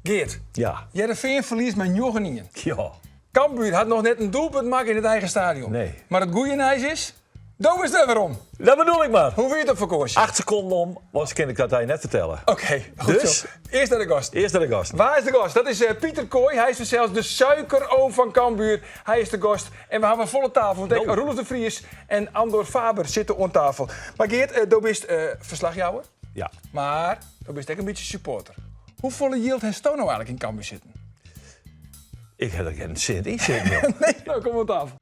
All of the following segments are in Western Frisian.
Geert, Ja. Hearrenfean ferliest mei 9-1. Ja. Cambuur hat noch net in doelpunt makke yn it eigen stadion. Nee. Mar it goede nijs is, do bist der werom. Dat bedoel ik mar. Hoe wie it op fakânsje? 8 sekonden om, want kin ik dat dy net fertelle. Oké, goed Dus? zo. Earst nei de gasten. Earst nei de gasten. Wa is de gast? Dat is Pieter Kooij. Hy is fansels de suikeroom fan Cambuur. Hy is de gast. En we hawwe in folle tafel, want ek No. Roelof de Vries en Andor Faber sitte oan tafel. Mar Geert, do bist ferslachjouwer. Ja. Mar do bist ek in bytsje supporter. Hoefolle jild hasto no eigenlik yn Cambuur sitten? Ik ha der gjin sint yn sitten, joh. Nee, no kom oan tafel.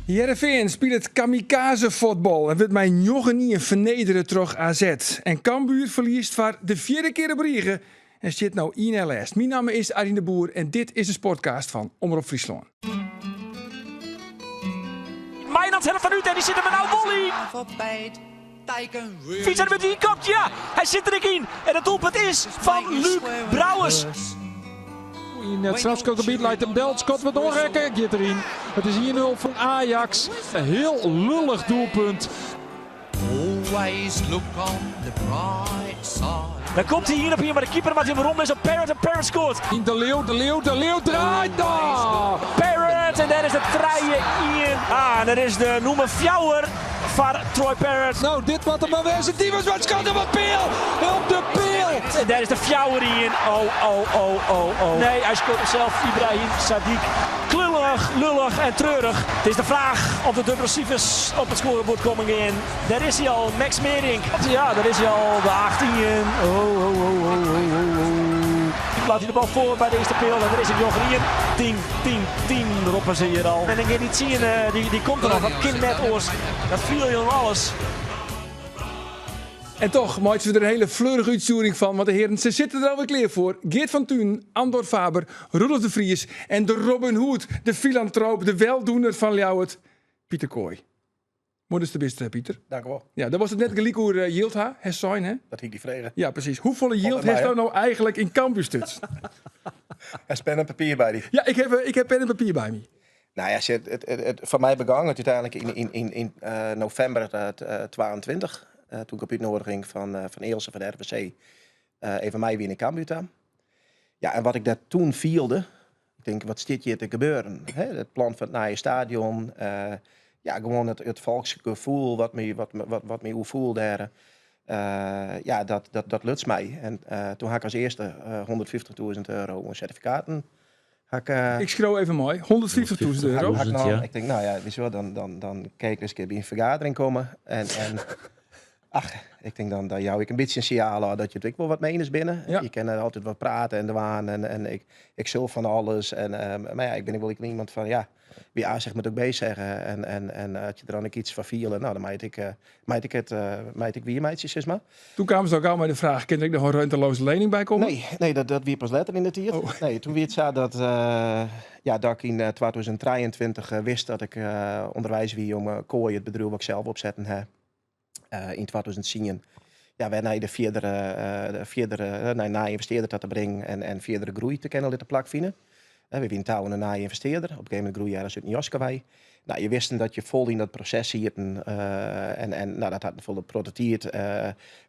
Hearrenfean spilet kamikaze-fuotbal en wurdt mei 9-1 fernedere troch AZ. En Cambuur ferliest foar de fjirde kear op rige en stiet no ien nei lêst. Myn namme is Arjen de Boer en dit is de Sportcast fan Omrop Fryslân. Mijnans hellet fanút en dy sit der mar no wol yn. Fyts er met die kopt, ja, hy sit der ek yn. En it doelpunt is fan Luuk Brouwers. Yn it strafskopgebiet leit him del. Skot wurdt oanrekke, giet deryn. It is 1-0 foar Ajax. In hiel lullich doelpunt. Always look on the bright side. Dan komt hy ien op ien, mar de keeper moat him werom lizze op Parrott en Parrott skoart. Yn De Leeuw, De Leeuw, De Leeuw draait daar! Parrott en dêr is de 3-1. Ah, en dêr is de nûmer fjouwer foar Troy Parrott. No, dit moat der mar wêze. Diemers mei it skot op de peal! Op de peal! En dêr is de 4-1. Oh, oh, oh, oh, oh. Nee, hy skoart sels Ibrahim Sadiq. Klullich, lullich en treurich. It is de fraach oft de dûbele sifers op it skoareboerd kommen gean. Dêr is hy al, Max Meerdink. Ja, dêr is hy al, de 8-1. Oh, oh, oh, oh, oh, oh, oh. Laat hy de bal foar by de earste peal en der is it 9-1. 10, 10, 10 roppe se hjir al. En dan gean dy 10, dy komt der noch. Dat kin net oars. Dat fiel je oan alles. En toch meitsje we der in hiele fleurige útstjoering fan, want de hearen se sitte der alwer klear foar. Geert van Tunen, Andor Faber, Roelof de Vries en de Robin Hood, de filantroop, de weldoener fan Ljouwert, Pieter Kooij. Moai datst der bist, Pieter. Dank u wol. Ja, dan was it net gelyk oer jild ha, hast sein, hè? Dat hie ik dy frege. Ja, presys. Hoefolle jild Altyd hast mei, do no eigenlik yn Cambuur stutsen? Hast pen en papier by dy? Ja, ik ha pen en papier by my. Nou ja, sjoch, it, foar my begûn it úteinlik yn novimber 22. Toen ik op útnoadiging fan Ilse fan de RWC even mei wie nei Cambuur ta. Ja, en wat ik dêr toen fielde, ik tink, wat stiet hjir te gebeuren? Hè? It plan fan it nije stadion, ja, gewoan it folksgefoel wat my oerfoel dêr. Ja, dat luts my. En toen ha ik as earste 150.000 euro oan sertifikaten. Ha ik, Ik skriuw even mei. 150.000 euro. Ha ik noch, ik tink, nou ja, witst wol, dan kin ik ris in kear by in fergadering komme. En ach, ik tink dan jou ik in bytsje in sinjaal ôf dat je it ek wol wat mei iens binne. Ja. Je kinne altyd wat prate en dwaan en ik sil fan alles. En, mar ja, ik bin ek wol iemand fan, ja, wie A zegt moet ook B zeggen. En as je der dan ek iets fan fiele, nou, dan mei it ek wier meitsje, sis mar. Toen kamen se al gau mei de fraach, kin der ek noch in renteloze lening by komme? Nee, nee, dat wie pas letter yn de tiid. Oh. Nee, toen wie it sa ja, dat ik yn 2023 wist dat ik ûnderweis wie om Kooi, it bedriuw wat ik sels opsetten ha, yn 2010, ja, wer nei de fierdere, nei nije ynvestearder ta te bringen en fierdere groei te kinnen litte plakfine. We wienen ta oan in nije ynvestearder. Op in gegeven momint groeie ergens út in jaske wei. Nou, je wisten dat je fol yn dat proses sieten en nou, dat hat in folle protte tiid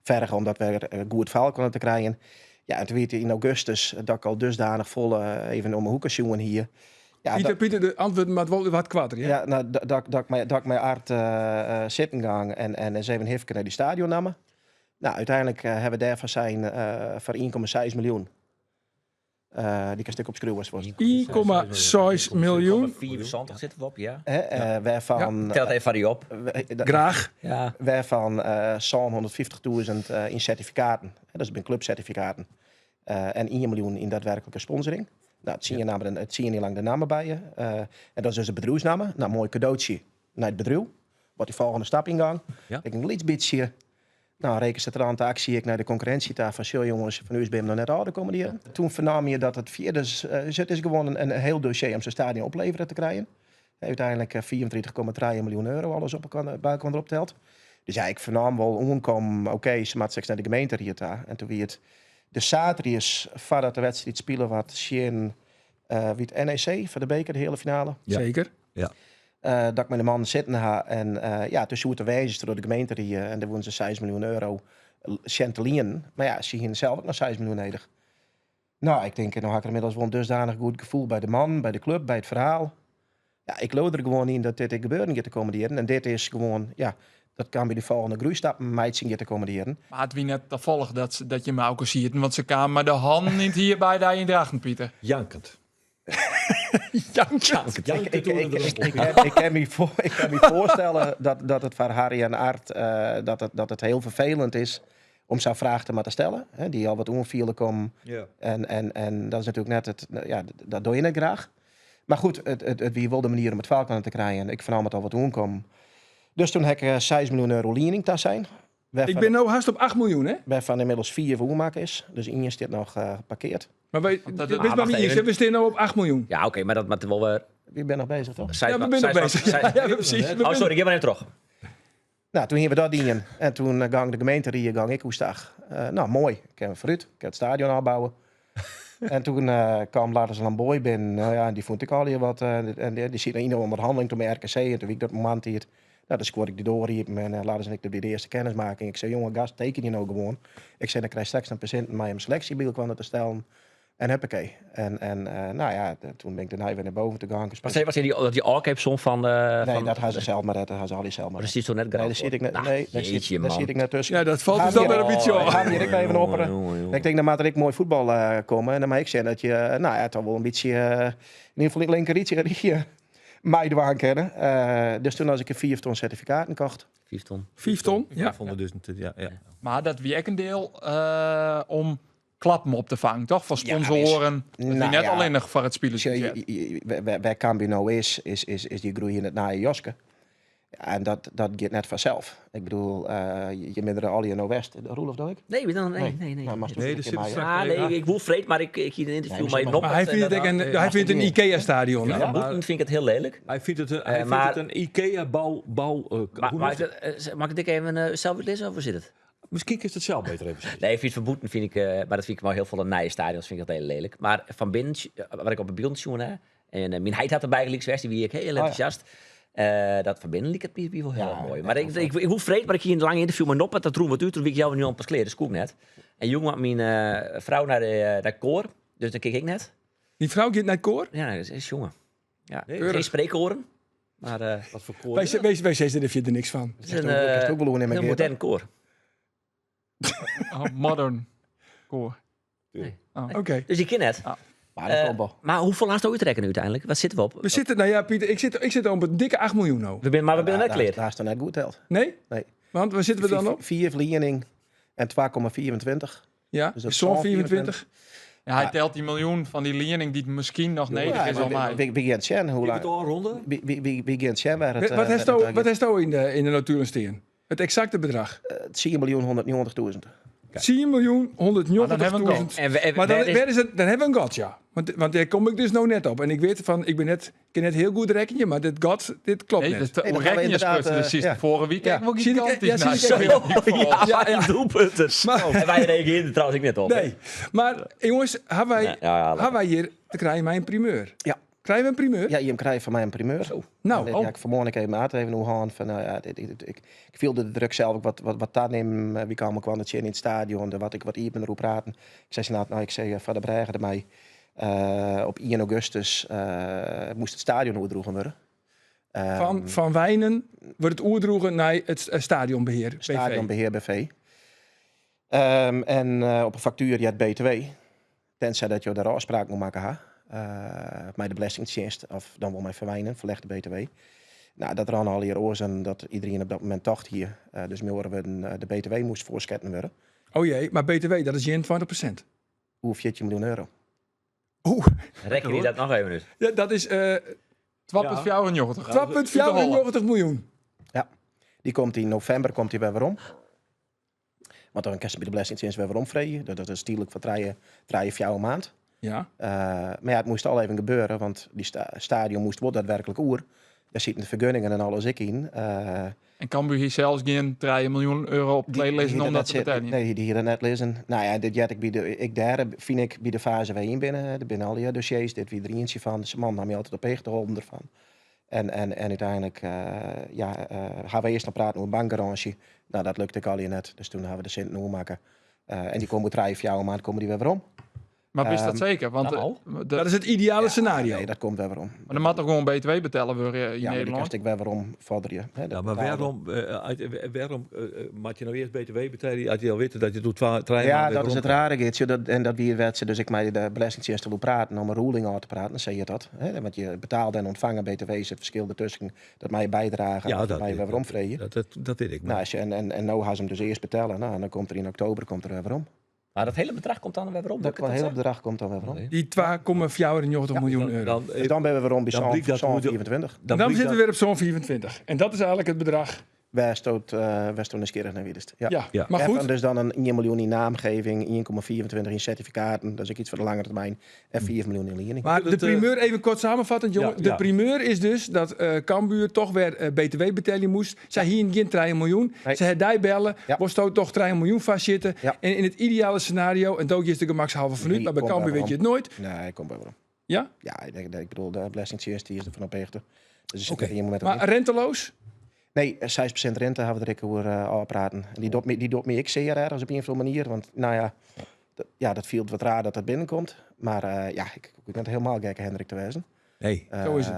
ferge om dat wer goed foar elkoar te krijen. Ja, en toen wie it yn augustus dat ik al dusdanich folle even om 'e hoeke sjoen hie. Ja, Pieter, Pieter, de antwurden moat wol wat koarter, ja? Ja, nou, dat ik mei Art sitten gong en ris even hifke nei dy stadionnamme. Nou, úteinlik hawwe we dêrfoar sein foar 1,6 miljoen. Dy kinst ek opskriuwe as wolst. 1,6 miljoen. 75 sit op, ja. Hè, wêrfan, Telt even foar dy op. Graach. Ja. Wêrfan 750.000 yn sertifikaten. Hè, dat binne klupsertifikaten. En 1 miljoen yn daadwerklike sponsoring. Nou, it tsien namme, it tsien jier lang de namme by je. En dat is dus de bedriuwsnamme. Nou, moai kadootsje nei it bedriuw. Wat dy folgjende stap yngang. Ja. Ik in lyts bytsje, nou, rekalsitrante aksje ek nei de konkurrinsje ta. Fan, sjoch jonges, fan ús binne we noch net ôf de kommende jierren. Toen fernaam je dat it fierders, dus it is gewoan in hiel dossier om sa'n stadion oplevere te krijen. Úteinlik 35,3 miljoen euro alles op elkoar, by elkoar opteld. Dus ja, ik fernaam wol oankommen, oké, se moat straks nei de gemeenteried ta. En toen wie it de saterdeis foardat de wedstriid spile waard tsjin, wie it NEC foar de beker, de heale finale. Ja. Zeker. Ja. Dat ik mei de mannen sitten ha en ja, toen soe it der wêze troch de gemeenterie en dêr woene se 6 miljoen euro sjen te lienen. Mar ja, se hiene sels ek noch 6 miljoen nedich. Nou, ik tink, no ha ik der ynmiddels wol in dusdanig goed gefoel by de mannen, by de klup, by it ferhaal. Ja, ik leau der gewoan yn dat dit ek gebeuren giet de kommende jierren. En dit is gewoan, ja, dat kan by de folgjende groeistappen meitsjen giet de kommende jierren. Mar it wie net tafallich dat je mei elkoar sieten, want se kamen mei de hannen yn it hier by dy yn Drachten, Pieter. Jankend. Jankend. Ik kan my foarstelle dat it foar Harry en Art dat it hiel ferfelend is om sa'n fraach te moatte stelle. Hè, dy al wat oanfiele kommen. En dat is natuerlik net it, ja, dat doch je net graach. Mar goed, it wie wol de manier om it foarelkoar te krijen. Ik fernaam it al wat oankommen. Dus toen ha ik 6 miljoen euro liening tasein. Ik bin no hast op 8 miljoen, hè? Wêrfan ynmiddels 5 oermakke is. Dus ien stiet noch parkeard. Mar wy, dit bist by my iens, hè? We stean no op 8 miljoen. Ja, oké, mar dat moat wol wer. Wy binne noch beuzich, toch? Ja, we binne noch beuzich. Ja, precies. Oh, sorry, gean mar even troch. Nou, toen hiene we dat dien. En toen gong de gemeenterie gong ek oerstach. Nou, moai. Kinne we foarút. Kinne it stadion ôfbouwe. En toen kwam Lars Lambooij binnen. Nou ja, en dy fûn it ek allegear wat. En dy siet noch yn de ûnderhanneling toen mei RKC. En toen wie ik dat momint tiid. Nou, dan skuorde ik de doar iepen en Lars en ik by de earste kennismaking. Ik sei, jonge gast, tekenje no gewoan. Ik sei, dan krijst straks in patiïnten mei om seleksje by elkoar te stellen. En huppakee. En nou ja, toen bin ik dêrnei wer nei boven te gaan. Wat zei, wat zei die, dat die ôfkeapsom fan, Nee, fan dat ha se sels mar, dat ha se allegear sels mar. Maar daar zit net Nee, daar zit ik net, Nou, nee, daar zit, jeetje, daar man. zit ik net tussen. Ja, dat valt dus dan weer een beetje op. Ga hier ik even opperen. Jongen, jongen. Ik denk, dan moet er ik mooi voetbal komen. En dan mag ik zeggen dat je, nou ja, toch wel een beetje, in ieder geval in het linker rietje, rietje mij dwaan kennen. Dus toen als ik een 4 ton certificaten kocht. 5 ton. 5 ton, ja. 500.000, ja, ja. Maar dat wie ek in diel om klappen op te fangen, toch? Fan Ja, sponsoaren. Dat wie Nou net ja. allinnich foar it spilersbudget. Sjoch, wêr Cambuur no is, is dy groei yn it nije joske. Ja, en dat giet net fansels. Ik bedoel, je binne der allegear no west. Roelof, doch ik? Nee, we dan, nee, nee, nee. Nou, moatst Nee, een er keer zit mei, straks hè? Ah, nee, ik woe freed, mar ik hie in ynterview Nee, mei maar Noppert Maar hy en fynt it dat ek in, Nee, hy fynt it in nee. IKEA-stadion, hè? Van bûten fyn ik it hiel lelik. Hy fynt it, hy fynt Maar it in IKEA-bou... Bou, Maar, hoe maar noemt het? mag ik dit even sels útlizze, of hoe sit it? Miskien kinst it sels better even sizze. Nee, ik fyn it fan bûten fyn ik, mar dat fyn ik mei hiel folle nije stadions fyn ik dat hiel lelik. Mar fan binnen, wat ik op 'e bylden sjoen ha, en myn heit hat der bygelyks west, dy wie ek hiel Oh, ja. entûsjast. Dat fan binnen liket my wol hiel Ja, moai. ja, Mar ik woe freed, mar ik hie in lang ynterview mei Noppert, dat rûn wat út, toen wie ik healwei njoggenen pas klear, dus koe ik net. En jûn moat myn frou nei koar, dus dat kin ik net. Dyn frou giet nei koar? Ja, dat is sjonge. Ja. Nee, Geen spreekoren, maar Wat foar koar Wy is dat? sizze der fierder niks fan. het is in Kinst ook wel oernimme, hiel Geert, modern koar. Oh, modern koar. Nee. Oh. Oké. Dus ik kin net. Ah. Maar dat komt wel. Maar hoefolle hast do útrekkene úteinlik? Wat sitte we op? We sitte, nou ja, Pieter, ik sit op in dikke 8 miljoen no. We binne, mar we binne net klear. Daar is het net goed teld. Nee? Nee. Want waar zitten we dan op? 4 liening en 2,24. Ja, Dus dat is zo'n 24. Ja, hy telt dy miljoen fan dy liening dy't miskien noch nedich Ja, is al maar mei. Wie giet sjen hoe Wie lang? het ôfrûne? Wie giet sjen wêr it, Wat wêr it wat hast yn de notulen stean? It eksakte bedrach. 10.190.000. 10 miljoen Maar dan hawwe we in 190.000. gat. En Maar dan, wêr is wêr is it, dan hawwe we in gat, ja. Want dêr kom ik dus no net op. En ik wit fan, ik bin net, ik kin net hiel goed rekkenje, mar dit gat, dit klopt Nee, net. dat Nee, dat gaan we rekkenje inderdaad, sprutsen precies ja. foarige wike Ja. ek wol Zie ik- gigantysk ja, zie nei ik ook. zo. Ja, Ja, ja. doelpunten. Maar- En wy reagearje der trouwens ek net op. Nee, mar jonges, hawwe wy, Nee, ja, ja, hawwe wy hjir te krijen mei in primeur? Ja. Krije we in primeur? Ja, jim krije fan my in primeur. Zo. Nou, En, ja, ik fanmoarn ek even Aart even oer hân fan, nou ja, dit, dit, ik fielde de druk sels ek wat tanimmen. Wy kamen elkoar net tsjin yn it stadion, dêr wat ik wat iepener oer praten. Ik sei tsjin Aart, nou, ik sei, foar de brêge dermei. Op 1 augustus moast it stadion oerdroegen wurde. Van Wijnen wurdt it oerdroegen nei it stadionbehear BV. Stadionbehear BV. En op 'e faktuer heart BTW. Tenzij dat jo dêr ôfspraken oer makke ha. Mei de Belestingtsjinst of dan wol mei Van Wijnen, ferlechte BTW. Nou, dat rûn allegear oars dan dat iderien op dat momint tocht hie. Dus mei oare wurden, de BTW moast foarsketten wurde. Oh jee, mar BTW, dat is 21%. Oer 14 miljoen euro. Oeh. Rekkenje dat noch even út. Ja, dat is 2,94. 2,94 miljoen. Ja, dy komt yn novimber komt dy wer werom. Want dan kinst by de Belestingtsjinst wer weromfreegje. Dat is tydlik foar trije, fjouwer maand. Mar ja, it moast al even gebeure, want dy stadion moast wol daadwerklik oer. Dêr sieten de fergunningen en alles ek yn. En Cambuur hie sels gjin trije miljoen euro op kleed lizzen Die om hier dat net te zit- beteljen. Nee, dy hie der net lizzen. Nou ja, dit heart ik by de, ik dêr fyn ik by de faze wêr yn binne. Der binne al dy dossiers, dit wie der ientsje fan. De man nam my altyd op hichte holden derfan. En, en, en úteinlik ja, ha we earst noch praten oer bankgarânsje. No, dat lukte ek allegear net. Dus toen ha we de sinten oermakke. En dy komme oer trije, fjouwer maand komme dy wer werom. Mar wist dat seker? Want Dan al. Dat is it ideale scenario. Nee, dat komt wer werom. Maar der moat toch gewoan BTW betelle wurde yn Ja, maar dy Nederlân? kinst ek wer werom foarderje. Hè, dat Ja, mar betaalde- wêrom, wêrom moat je no earst BTW betelje as je al witte dat je doe twa, trije Ja, maand dat is werom it rare, Geertsje. Dat, en dat wie wêr't se dus ek mei de Belestingtsjinst oer praten om in ruling ôf te praten, sa hjit dat. Hè, want je betaalde en ontfangen BTW is it ferskil dertusken. Dat mei je bydrage, Ja, dat dat, mei je wer weromfreegje. dat wit ik. Nou, Maar, als je, en no ha se him dus earst betelle. Nou, en dan komt er yn oktober komt er wer werom. Maar dat hiele bedrach komt dan wer werom. Dat Lukt hiele dat bedrach komt dan wer werom. Die 2,94 miljoen euro. dan, Dus dan binne we werom by Dan blykt dat zo'n hoe de- 24. Dan, blykt zitten we weer op zo'n 24. En dat is eigenlijk het bedrag. Wêr'tsto wêr'tsto nijsgjirrich nei wiest. Ja. Ja, Ja. maar En goed. dus dan in 1 miljoen yn naamgeving, 1,24 yn sertifikaten. Dat is ek iets foar de langere termyn. En 4 miljoen yn liening. Maar de Dat, primeur, even kort samenvattend, jongen. Ja, De ja. primeur is dus dat Cambuur toch wer BTW betelje moest. Sy hiene gjin 3 miljoen. Nee. Se ha dy belle. Ja. Wolsto toch 3 miljoen vastzitten. Ja. En in het ideale scenario, en dat is de gemakshalve vanuit, Die maar bij komt Cambuur daar weet je het nooit. Nee, komt wel werom. Ja? Ja, ik bedoel, de Belestingtsjinst die is derfan op 'e hichte. Dus er zit Oké. net ien momint op Maar yn. renteloos? Nee, 6% rente ha we der ek oer ôfpraten. En dy docht my ek sear ergens op ien of oare manier. Want nou ja, dat, ja, dat fielt wat raar dat dat binnenkomt. Maar ja, ik ben hielendal gekke Hendrik te wêzen. Nee. Zo is it.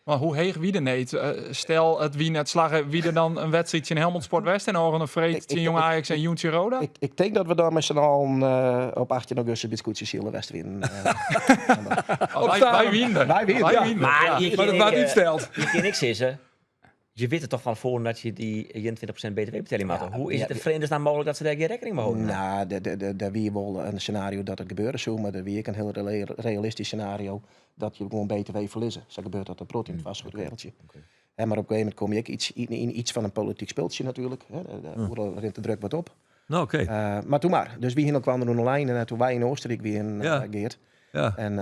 Maar hoe heech wie de need? Stel, it wie net slagge, wie der dan in wedstriid tsjin Helmond Sport West en ôfrûne freed tsjin Jong Ajax en jûn tsjin Roda? Ik tink dat we dan mei syn allen op 18 augustus by it skûtsjesilen west wienen. Oh, wy wienen. Wy wienen, Wy ja. wienen, Maar ja. je Maar kin dat waard ek, útsteld. Je kin ek sizze, je witte toch fan tefoaren dat je dy 21% BTW betelje moatte. Ja, Hoe is ja, it de frjemdens nou mooglik dat se dêr gjin rekkening mei holden? Nou, der wie wol in scenario dat it gebeure soe, mar der wie ek in hiel realistysk scenario dat je gewoan BTW ferlieze. Sa gebeurt dat in protte yn it fêstgoedwereldje. Hè, mar op in gegeven momint komme je ek iets, yn iets fan in polityk spultsje natuerlik. Hè, oeral rint de druk wat op. Nou, oké. Mar doe mar. Dus wy hiene elkoar oan de lijn en toen wy yn Oostenryk wienen, Geert. En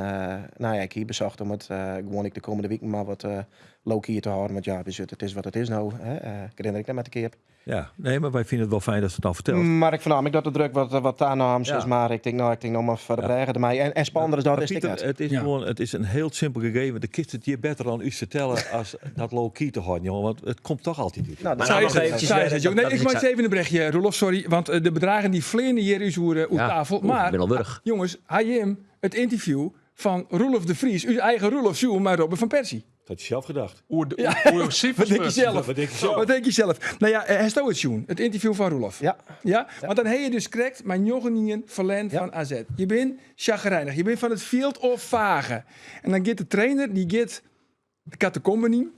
nou ja, ik hie besocht om it gewoan ek de kommende wiken mar wat low-key te hâlden. Want ja, it is wat it is no. Hè. Ik rin der ek net mei te keap. Ja, nee, mar wy fine it wol fijn datst it al fertelst. Mar ik fernaam ek dat de druk wat tanaam, sis mar. Ik tink, no, ik tink no mar foar de brêge dermei. En spannender as dat Maar is it ek Pieter, net. it is gewoan, it is in hiel simpel gegeven. Do kinst it hjir better oan ús fertelle as dat low-key te hâlden, jonge. Want it komt toch altyd út. Nou, dat Maar is nou nog het. eventjes Sa is weer, it, jong. dat Nee, ik is maak exact- even in berichtje, Roelof, sorry. Want de bedragen die fleane hjir ús oer tafel. Oeh, Maar, ik bin al wurch. jongens, ha jim it ynterview fan Roelof de Vries, ús eigen Roelof sjoen mei Robin van Persie. Dat had je zelf gedacht. Oer de, oer sifers Wat denk je zelf? Wat denk je zelf? Wat denk je zelf? Nou ja, hasto it sjoen, it ynterview fan Roelof. Ja. Ja? Want dan ha je dus krekt mei 9-ien ferlern fan AZ. Je bent chagrijnig, je bent fan it fjild ôf fage. En dan giet de trainer, dy giet de catacomben yn.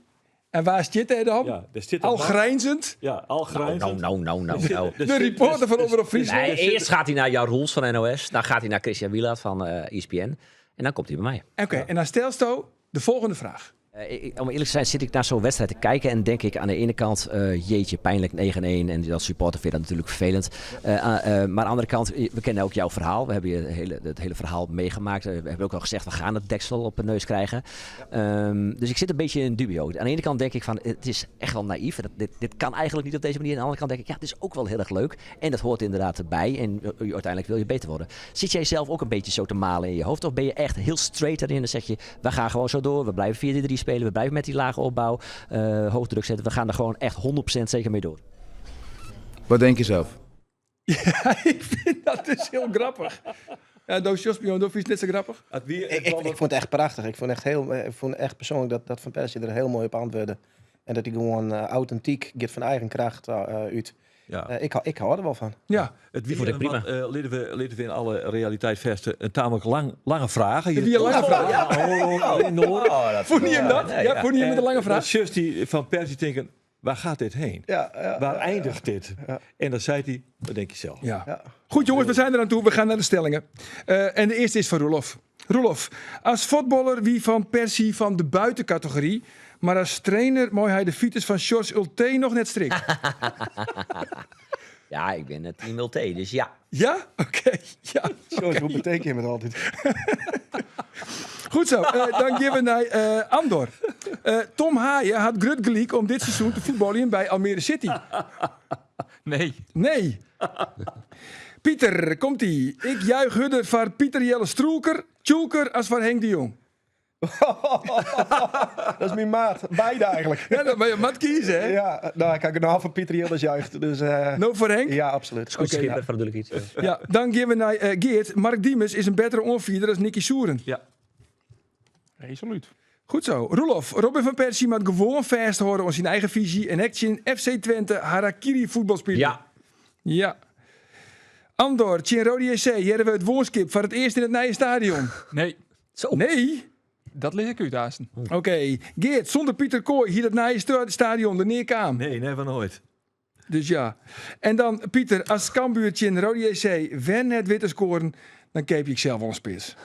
En wêr stiet hy dan? Ja, dêr stiet in Al man. grijnzend. Ja, al grijnzend. Nou, nou, nou, nou, nou. Er De reporter fan Omrop Fryslân. Nee, eerst gaat hij naar Jan Roels van NOS. Dan gaat hij naar Christian Wielaert van ESPN. En dan komt hij bij mij. Oké, en dan stelsto de volgende vraag. Om eerlijk te zijn zit ik naar zo'n wedstrijd te kijken en denk ik aan de ene kant, jeetje, pijnlijk 9-1 en als supporter vind je dat natuurlijk vervelend. Maar aan de andere kant, we kennen ook jouw verhaal. We hebben je het hele verhaal meegemaakt. We hebben ook al gezegd, we gaan het deksel op de neus krijgen. Dus ik zit een beetje in dubio. Aan de ene kant denk ik van, het is echt wel naïef. Dit kan eigenlijk niet op deze manier. Aan de andere kant denk ik, ja, het is ook wel heel erg leuk. En dat hoort inderdaad erbij. En uiteindelijk wil je beter worden. Zit jij zelf ook een beetje zo te malen in je hoofd? Of ben je echt heel straight erin en dan zeg je, we gaan gewoon zo door. We blijven 4-3 spelen. We blijven met die lage opbouw, hoog druk zetten. We gaan er gewoon echt 100% zeker mee door. Wat denk je zelf? Ja, ik vind dat dus heel grappig. Ja, Doos Jospion, dat is net zo grappig. Het wie, Ik vond het echt prachtig. Ik vond echt, heel, ik vond echt persoonlijk dat Van Persie er heel mooi op antwoordde. En dat hij gewoon authentiek gaat van eigen kracht uit. Ja. Ik hou er wel van. Ja. It wie vond ik prima. Want, litte we in alle realiteit vesten in tamelijk lange vragen. Het wie in lange vraag. Ja, oh, oh, in Noord. Oh, dat Vond je hem dat? Nee, Ja, ja. vond je hem met een lange vraag? Dat die Van Persie denken, waar gaat dit heen? Ja, ja, Waar eindigt dit? En dan zei hij, wat denk je zelf? Ja. Ja. Goed jongens, we zijn er aan toe. We gaan naar de stellingen. En de eerste is van Roelof. Roelof, as fuotballer wie Van Persie fan de buitencategorie, mar as trainer mei hy de fiets fan Sjors Ultee noch net strikke. Ja, ik ben het team Ultee, dus ja. Ja? Oké. Ja. Sjors, hoe betekent je het altyd? Goed zo. Dan gean we nei Andor. Tom Haaien hat grut gelyk om dit seizoen te fuotbaljen by Almere City. Nee. Nee. Pieter, komt-ie. Ik juich hurder foar Pieter Jelle Stroelker, Tjoelker as foar Henk de Jong. Dat is myn maat. Beide eigentlik. Ja, dan, mar je moat kieze, hè? Ja, no, ik ha genôch fan Pieter Jilles juicht. Dus, No foar Henk? Ja, absoluut. Skipper, foar de dúdlikheid. Ja, dan gean we nei Geert. Mark Diemers is in bettere oanfierder as Nicky Souren. Ja. Resoluut. Goed zo. Roelof, Robin van Persie moat gewoan fêsthâlde oan syn eigen fisy en ek tsjin FC Twente harakiri fuotbal spylje. Ja. Ja. Andor, tsjin Roda JC hearre we it woanskip foar it earst yn it nije stadion. Nee. Zo. Nee? Dat lis ik út, aansten. Oké. Geert, sûnder Pieter Kooij hie dat nije stadion der nea kaam. Nee, never nooit. Dus ja. En dan Pieter, as Cambuur tsjin Roda JC wer net wit te skoaren, dan keapje ik sels wol in spits.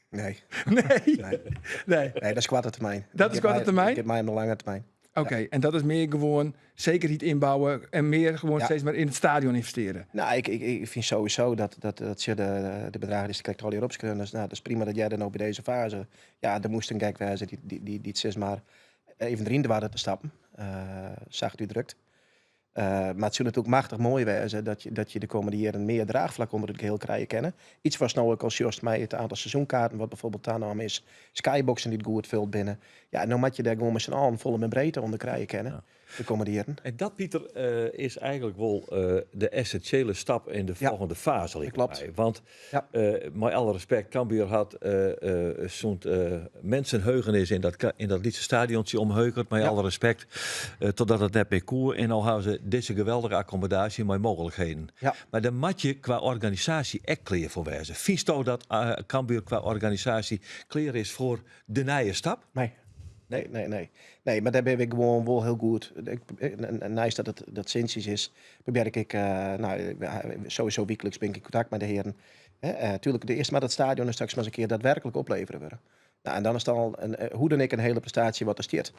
Nee. Nee? Nee. Nee. Nee, dat is koarte termyn. Dat is koarte termyn? It giet my om de lange termyn. Oké, en dat is mear gewoan sekerheid ynbouwe en mear gewoan Ja. steeds mar yn it stadion ynvestearje. No, ik fyn sowieso dat sjoch, de bedraggen dy't se krekt allegear opskreaun, dus, no, dat is prima dat hearde no by dizze faze. Ja, der moast in gek wêze dy't sis mar even deryn doarde te stappen, sacht útdrukt. Mar it soe natuerlik machtich moai wêze dat je de kommende jierren mear draachflak ûnder it geheel krije kinne. Iets watst no ek al sjochst mei it oantal seizoenkaarten wat bijvoorbeeld tanaam is, skyboxen dy't goed fuld binne. Ja, no moat je dêr gewoan mei syn allen folle mear breedte ûnder krije kinne de kommende jierren. En dat, Pieter, is eigentlik wol de essinsjele stap yn de folgjende faze, liket my. Want mei alle respekt, Cambuur hat sûnt mensenheugenis yn dat, yn dat lytse stadiontsje omheukerd, mei alle respekt, totdat it net mear koe. En no hawwe se dizze geweldige akkommodaasje mei mooglikheden. Mar dêr moat je kwa organisaasje ek klear foar wêze. Fynsto dat Cambuur kwa organisaasje klear is foar de nije stap? Nee. Nee, nee, nee. Nee, mar dêr binne we gewoan wol hiel goed. Neist dat it dat sintsjes is, probearje ik ek, no, sowieso wykliks bin ik yn kontakt mei de hearen. Tuerlik, de earst moat it stadion der straks mar ris in kear daadwerklik oplevere wurde. No, en dan is it al in, hoe dan ek in hiele prestaasje wat der stiet.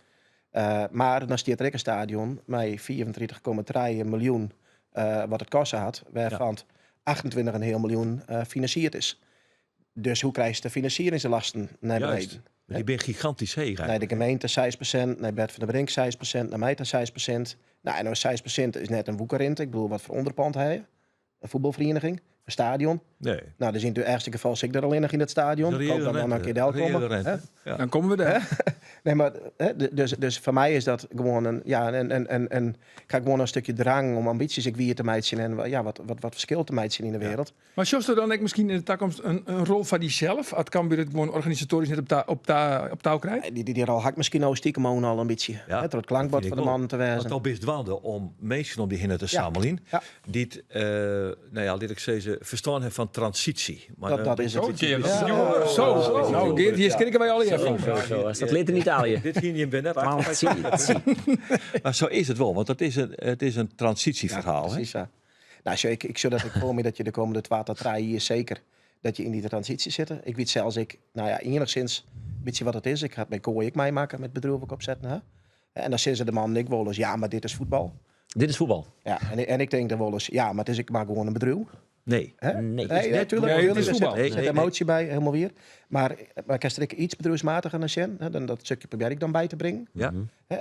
Mar dan stiet der ek in stadion mei 35,3 miljoen wat it koste hat, wêrfan't 28,5 miljoen finansierd is. Dus hoe krijst de finansieringslasten nei beneden? Juist. Dy binne gigantysk heech Nei de eigentlik. gemeente 6%, nei Bert van der Brink 6%, nei my ta 6%. No, en no 6% is net in woekerrinte. Ik bedoel, wat foar ûnderpand ha je? In fuotbalferieniging? In stadion? Nee. No, dus yn it erchste gefal sit ik der allinnich yn it stadion. De Ik hoop reële dat dan rente. in kear delkomme. Reële rente. Hè? Ja. Dan komme we dêr. Nee, mar, hè, dus foar my is dat gewoan in, ja, in, ik ha gewoan in stikje drang om ambysjes ek wier te meitsjen en ja, wat ferskil te meitsjen yn de wereld. Mar sjochsto dan ek miskien yn de takomst in rol foar dysels, as Cambuur it gewoan organisatoarysk net op tou krijt? Nee, dy rol ha ik miskien no stikem al in bytsje. Ja, Hè, troch it klankbord dat foar fyn de ik mannen te wol. wêzen. Want do bist dwaande om minsken om dy hinne te sammeljen, dy't, no ja, lit ik sizze, ferstân hawwe fan transysje. Mar Dat is it. Zo, Geert, dat is Ja. nieuw. Zo, zo. Nou, Geert, hier skrikke wy allegear fan. Zo, zo. As dat leart yn Italië. Dit hiene jim wer net Transitie. Mar sa is it wol, want it is in transysjeferhaal. Ja, hè? presys, ja. No, sjoch, ik sjoch dat ik foar my dat je de kommende 2 tot 3 jier seker dat je yn dy transysje sitte. Ik wit sels ek, no ja, iennichsins bytsje wat it is. Ik ha it by Kooi ek meimakke met it bedriuw wat ik opsetten ha. En dan sizze de mannen ek wolris, ja, mar dit is fuotbal. Dit is fuotbal. Ja, en ik tink dan wolris, ja, mar it is ek mar gewoan in bedriuw. Nee. Hè? Nee. Nee, net tuurlijk, Nee, het is er voetbal. Nee, zit nee, nee. emotie bij, helemaal weer. Maar ik er iets bedrijfsmatiger naar zien, hè, dan dat stukje probeer ik dan bij te brengen. Hè,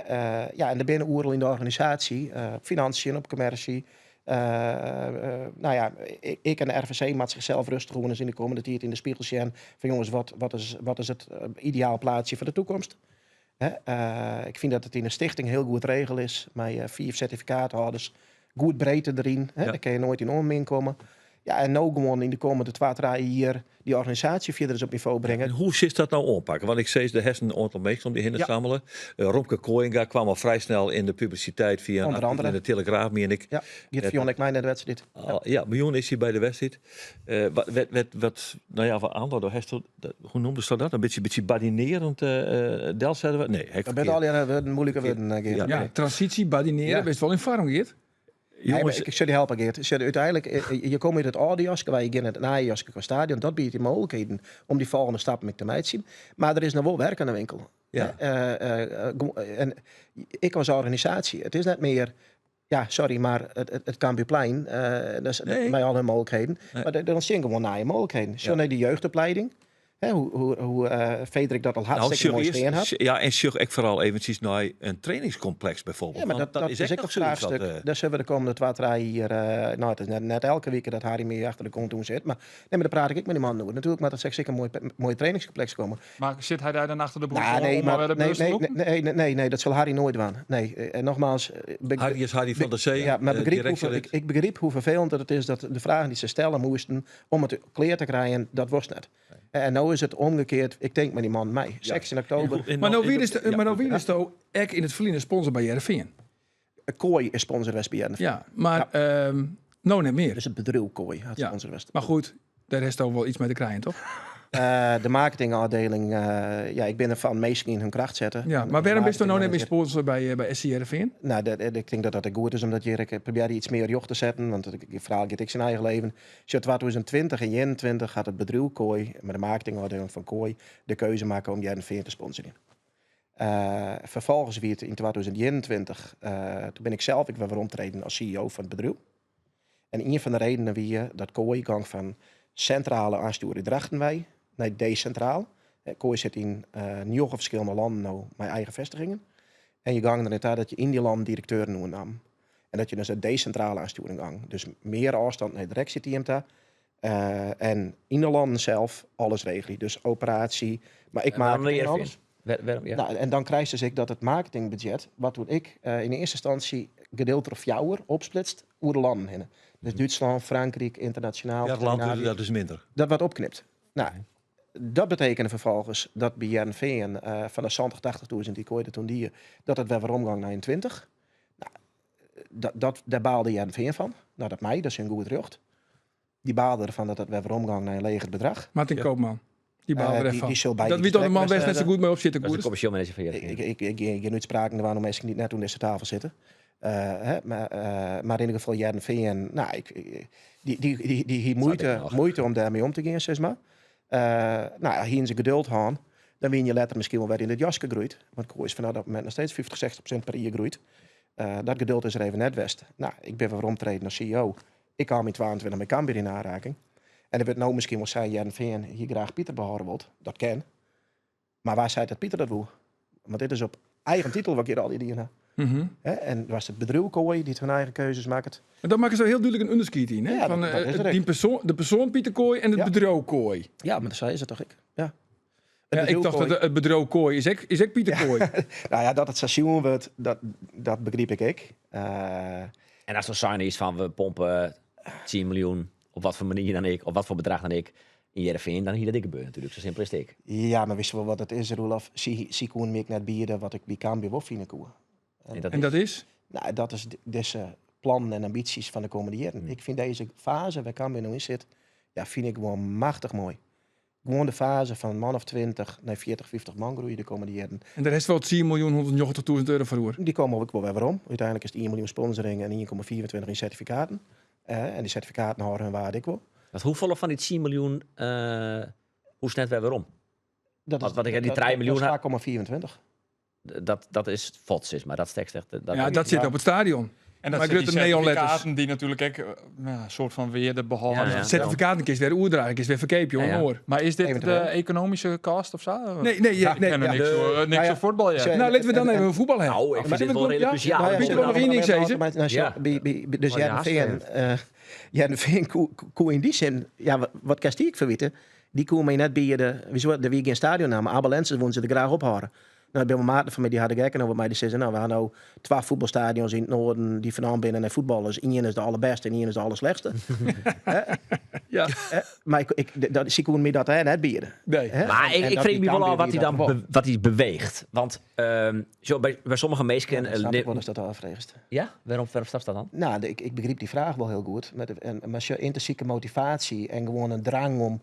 ja, en er binnen oerl in de organisatie, op financiën, op commercie. Nou ja, ik en de RVC maakt zichzelf rustig gewoon eens in de komende tijd in de spiegel zien van jongens, wat is het ideaal plaatsje voor de toekomst? Hè, ik vind dat het in de stichting heel goed regel is, met 4 certificaathouders, goed breedte erin, hè, daar kun je nooit in onmin komen. Ja, en nou gewoon in de komende 2, 3 jaar die organisatie verder eens op niveau brengen. En hoe zit dat nou oanpakken? Want ik zei, de hersenen een aantal mensen om die heen te samelen. Romke Kooyenga kwam al vrij snel in de publiciteit via een Onder artikel andere. in de Telegraaf, meen ik. Ja, die heeft Fion ik mij naar de wedstrijd. Al, ja, miljoen is hij bij de wedstrijd. Wat, nou ja, wat ander, daar heeft dat, hoe noemden ze dat? Een beetje badinerend del zetten we? Nee, hek Dat ben verkeerd. al jaren woorden, moeilijke woorden, Geert. Ja. Ja, transitie, badineren, best wel in vorm, Geert. Nee, maar Jongens, ik zou die helpen, Geert. Ik zou uiteindelijk, je komt uit het oude jasje, waar je in het nieuwe jasje qua stadion. Dat biedt die mogelijkheden om die volgende stap met te zien. Maar er is nog wel werk aan de winkel. En ik als organisatie, het is net meer, ja, sorry, maar het Cambuurplein, dat is bij al hun mogelijkheden. Maar er ontstaan gewoon nieuwe mogelijkheden. Zo naar die jeugdopleiding. Hè, hoe, hoe, hoe eh, Frederik dat al Nou, hartstikke sjoch mooi earst- stean hat. Ja, en sjoch ek foaral eventsjes nei in trainingskompleks bijvoorbeeld. Ja, maar Want dat, dat is ook nog een zoiets wat, vraagstuk. Daar zullen we de komende 2, 3 jaar... Nou, het is net elke week dat Harry mee achter de kont doen zit. Maar, nee, maar daar praat ik ook met die man over. Natuurlijk, maar dat is zeker een mooi trainingscomplex komen. Maar zit hij daar dan achter de broek Nou, om, nee, om maar maar, weer de nee, bus te nee, roepen? nee, nee, nee, nee, nee, dat zal Harry nooit doen. Nee, en nogmaals... Harry is Harry van der Zee, Ja, maar begreep hoe, directielid. ik begreep hoe vervelend het is dat de vragen die ze stellen moesten om het kleer te krijgen, dat was net. En nu is het omgekeerd. Ik denk met die man mij. 16 oktober. En Maar dan- nou wie is de, ja, maar nou wie is het ook in het verleden sponsor bij Heerenveen. Kooi is sponsor West bij Heerenveen. Ja, maar nou net meer. Dus het bedrijf Kooi had Ja. sponsor West. Maar goed, daar is toch wel iets mee te krijgen, toch? De marketingafdeling, ja, ik ben ervan meestal in hun kracht zetten. Ja, En maar de waarom ben je nou net meer marketingmanager- sponsor bij SC Heerenveen? Nou, ik denk dat dat goed is, omdat Jerk probeerde iets meer joch te zetten. Want het verhaal gaat ik zijn eigen leven. Dus in 2020 en 2021 gaat het bedrijf Kooi, met de marketingafdeling van Kooi, de keuze maken om Heerenveen te sponsoren. Vervolgens weer het in 2021, toen ben ik zelf, ik wil weer omtreden als CEO van het bedrijf. En een van de redenen wie dat Kooi gang van centrale aansturen drachten wij naar decentraal. Kooi zit in 9 verschillende landen nou, mijn eigen vestigingen. En je gang er net uit dat je in die landen directeur noemt nam. En dat je dus een decentrale aansturing gang. Dus meer afstand naar het directieteam daar. En in de landen zelf alles regelen. Dus operatie, maar ik En waarom maak leer je alles. Waarom, ja. Nou, en dan krijg je dus ik dat het marketingbudget, wat doe ik in eerste instantie gedeeld door fjouwer opsplitst, oer de landen heen. Dus Duitsland, Frankrijk, internationaal. Ja, het land doet Scandinavië. dat dus minder. Dat wat opknipt. Nou, dat betekende vervolgens dat bij Heerenveen van de 70, 80.000 die kooide toen die, dat het weer omgang naar een 20. Nou, daar baalde Heerenveen van. Nou, dat mij, dat is een goed recht. Die baalde ervan dat het weer omgang naar een leger bedrag. Martin Koopman. Die baalde ervan. Die zal bij Dat die wie toch de man gesprek best net zo goed mee op zitten, Dat is de Koerders. commercieel manager van Heerenveen. Ik geen uitspraken waarom mensen niet net toen deze tafel zitten. Hè, maar in ieder geval Heerenveen, nou, ik, ik, die, die, die, die hier Dat ik nog. moeite om daarmee om te gaan, zeg maar. Nou, hier in zijn geduld gaan, dan win je later misschien wel weer in het jasje gegroeid. Want Kooi is vanaf dat moment nog steeds 50, 60% per jaar groeit. Dat geduld is er even net west. Nou, ik ben weer omtreden als CEO. Ik kwam in 22 met Cambuur in aanraking. En er werd nou misschien wel zijn, Heerenveen hier graag Pieter behouden wordt. Dat ken. Maar waar zei dat Pieter dat wil? Want dit is op eigen titel wat ik hier al die dingen heb. Hè? En was het bedrijf Kooi die het hun eigen keuzes maakt. En dat maken ze heel duidelijk een onderscheid in. Hè? Ja, Van, dat is er die echt. persoon, de persoon Pieter Kooi en het bedrijf Kooi. Ja, maar dat zei ze toch ik. Ja. Het Ja, ik bedrijf dacht Kooi. dat het bedrijf Kooi is ik Pieter Kooi. Nou ja, dat het station wordt, dat begreep ik. En als er sign is van we pompen 10 miljoen, op wat voor manier dan ik, op wat voor bedrag dan ik, in Heerenveen, dan hier dat ik gebeurt natuurlijk. Zo simpel is het ik. Ja, maar wist je wel wat het is, Roelof? Zie koen me ik net bieden wat ik bij Cambuur wil vinden koe. En dat En dat is? Nou, dat is deze plannen en ambities van de komende jaren. Ik vind deze fase waar Cambuur nu in zit, ja, vind ik gewoon machtig mooi. Gewoon de fase van man of 20 naar 40, 50 man groeien de komende jaren. En daar is wel 10.190.000 euro voor hoor. Die komen ook wel weer om. Uiteindelijk is het 1 miljoen sponsoring en 1,24 in certificaten. En die certificaten houden hun waarde ik wel. Want hoeveel van die 10 miljoen, hoe snel wij weer om? Dat Wat ik, die dat, 3 dat miljoen is had- 2,24. Dat is fots, is, maar dat steekt echt, dat Ja, dat zit op het stadion. En dat Maar zijn die Grutte neonletters. certificaten die natuurlijk ook ja, een soort van weer de behouden. Ja, ja. Certificaten is weer oerdragen, is weer verkeep, joh, hoor. Maar is dit Eventueel. de economische cast of zo? Nee, nee, ja, Ik nee, ken er ja. niks voor, niks Nou ja, voor voetbal, ja. ze- Nou, laten we dan even voetbal hebben. Nou, ik vind dit wel redelijk cruciaal. Nou ja, Weet je wel nog één ding, zeggen? Maar, nou, Ja. dus Wat je haast Heerenveen, koe in die zin, ja, wat kan ik verweten? Die koe mij net bij de, wie de wie geen stadion namen, Abel Lenses wonen ze er graag ophouden. Nou, ik ben mijn maten van mij die hadden gekken over mij die zeggen, nou, we hadden nou 12 voetbalstadions in het noorden die vandaan binnen en voetballers. Eén is de allerbeste en één is de allerslechtste. Hè? Ja. Hè? Maar dat, zie ik hoe me dat hè, net bieden. Nee. Hè? Maar En ik dat vreeg die me wel Cambuur af wat die hij dan dat wat hij beweegt. Want zo bij sommige mensen... Ja, dat snap ik wel eens dat al afvraagt. Ja? Waarom staat dat dan? Nou, ik begreep die vraag wel heel goed. Maar als je intrinsieke motivatie en gewoon een drang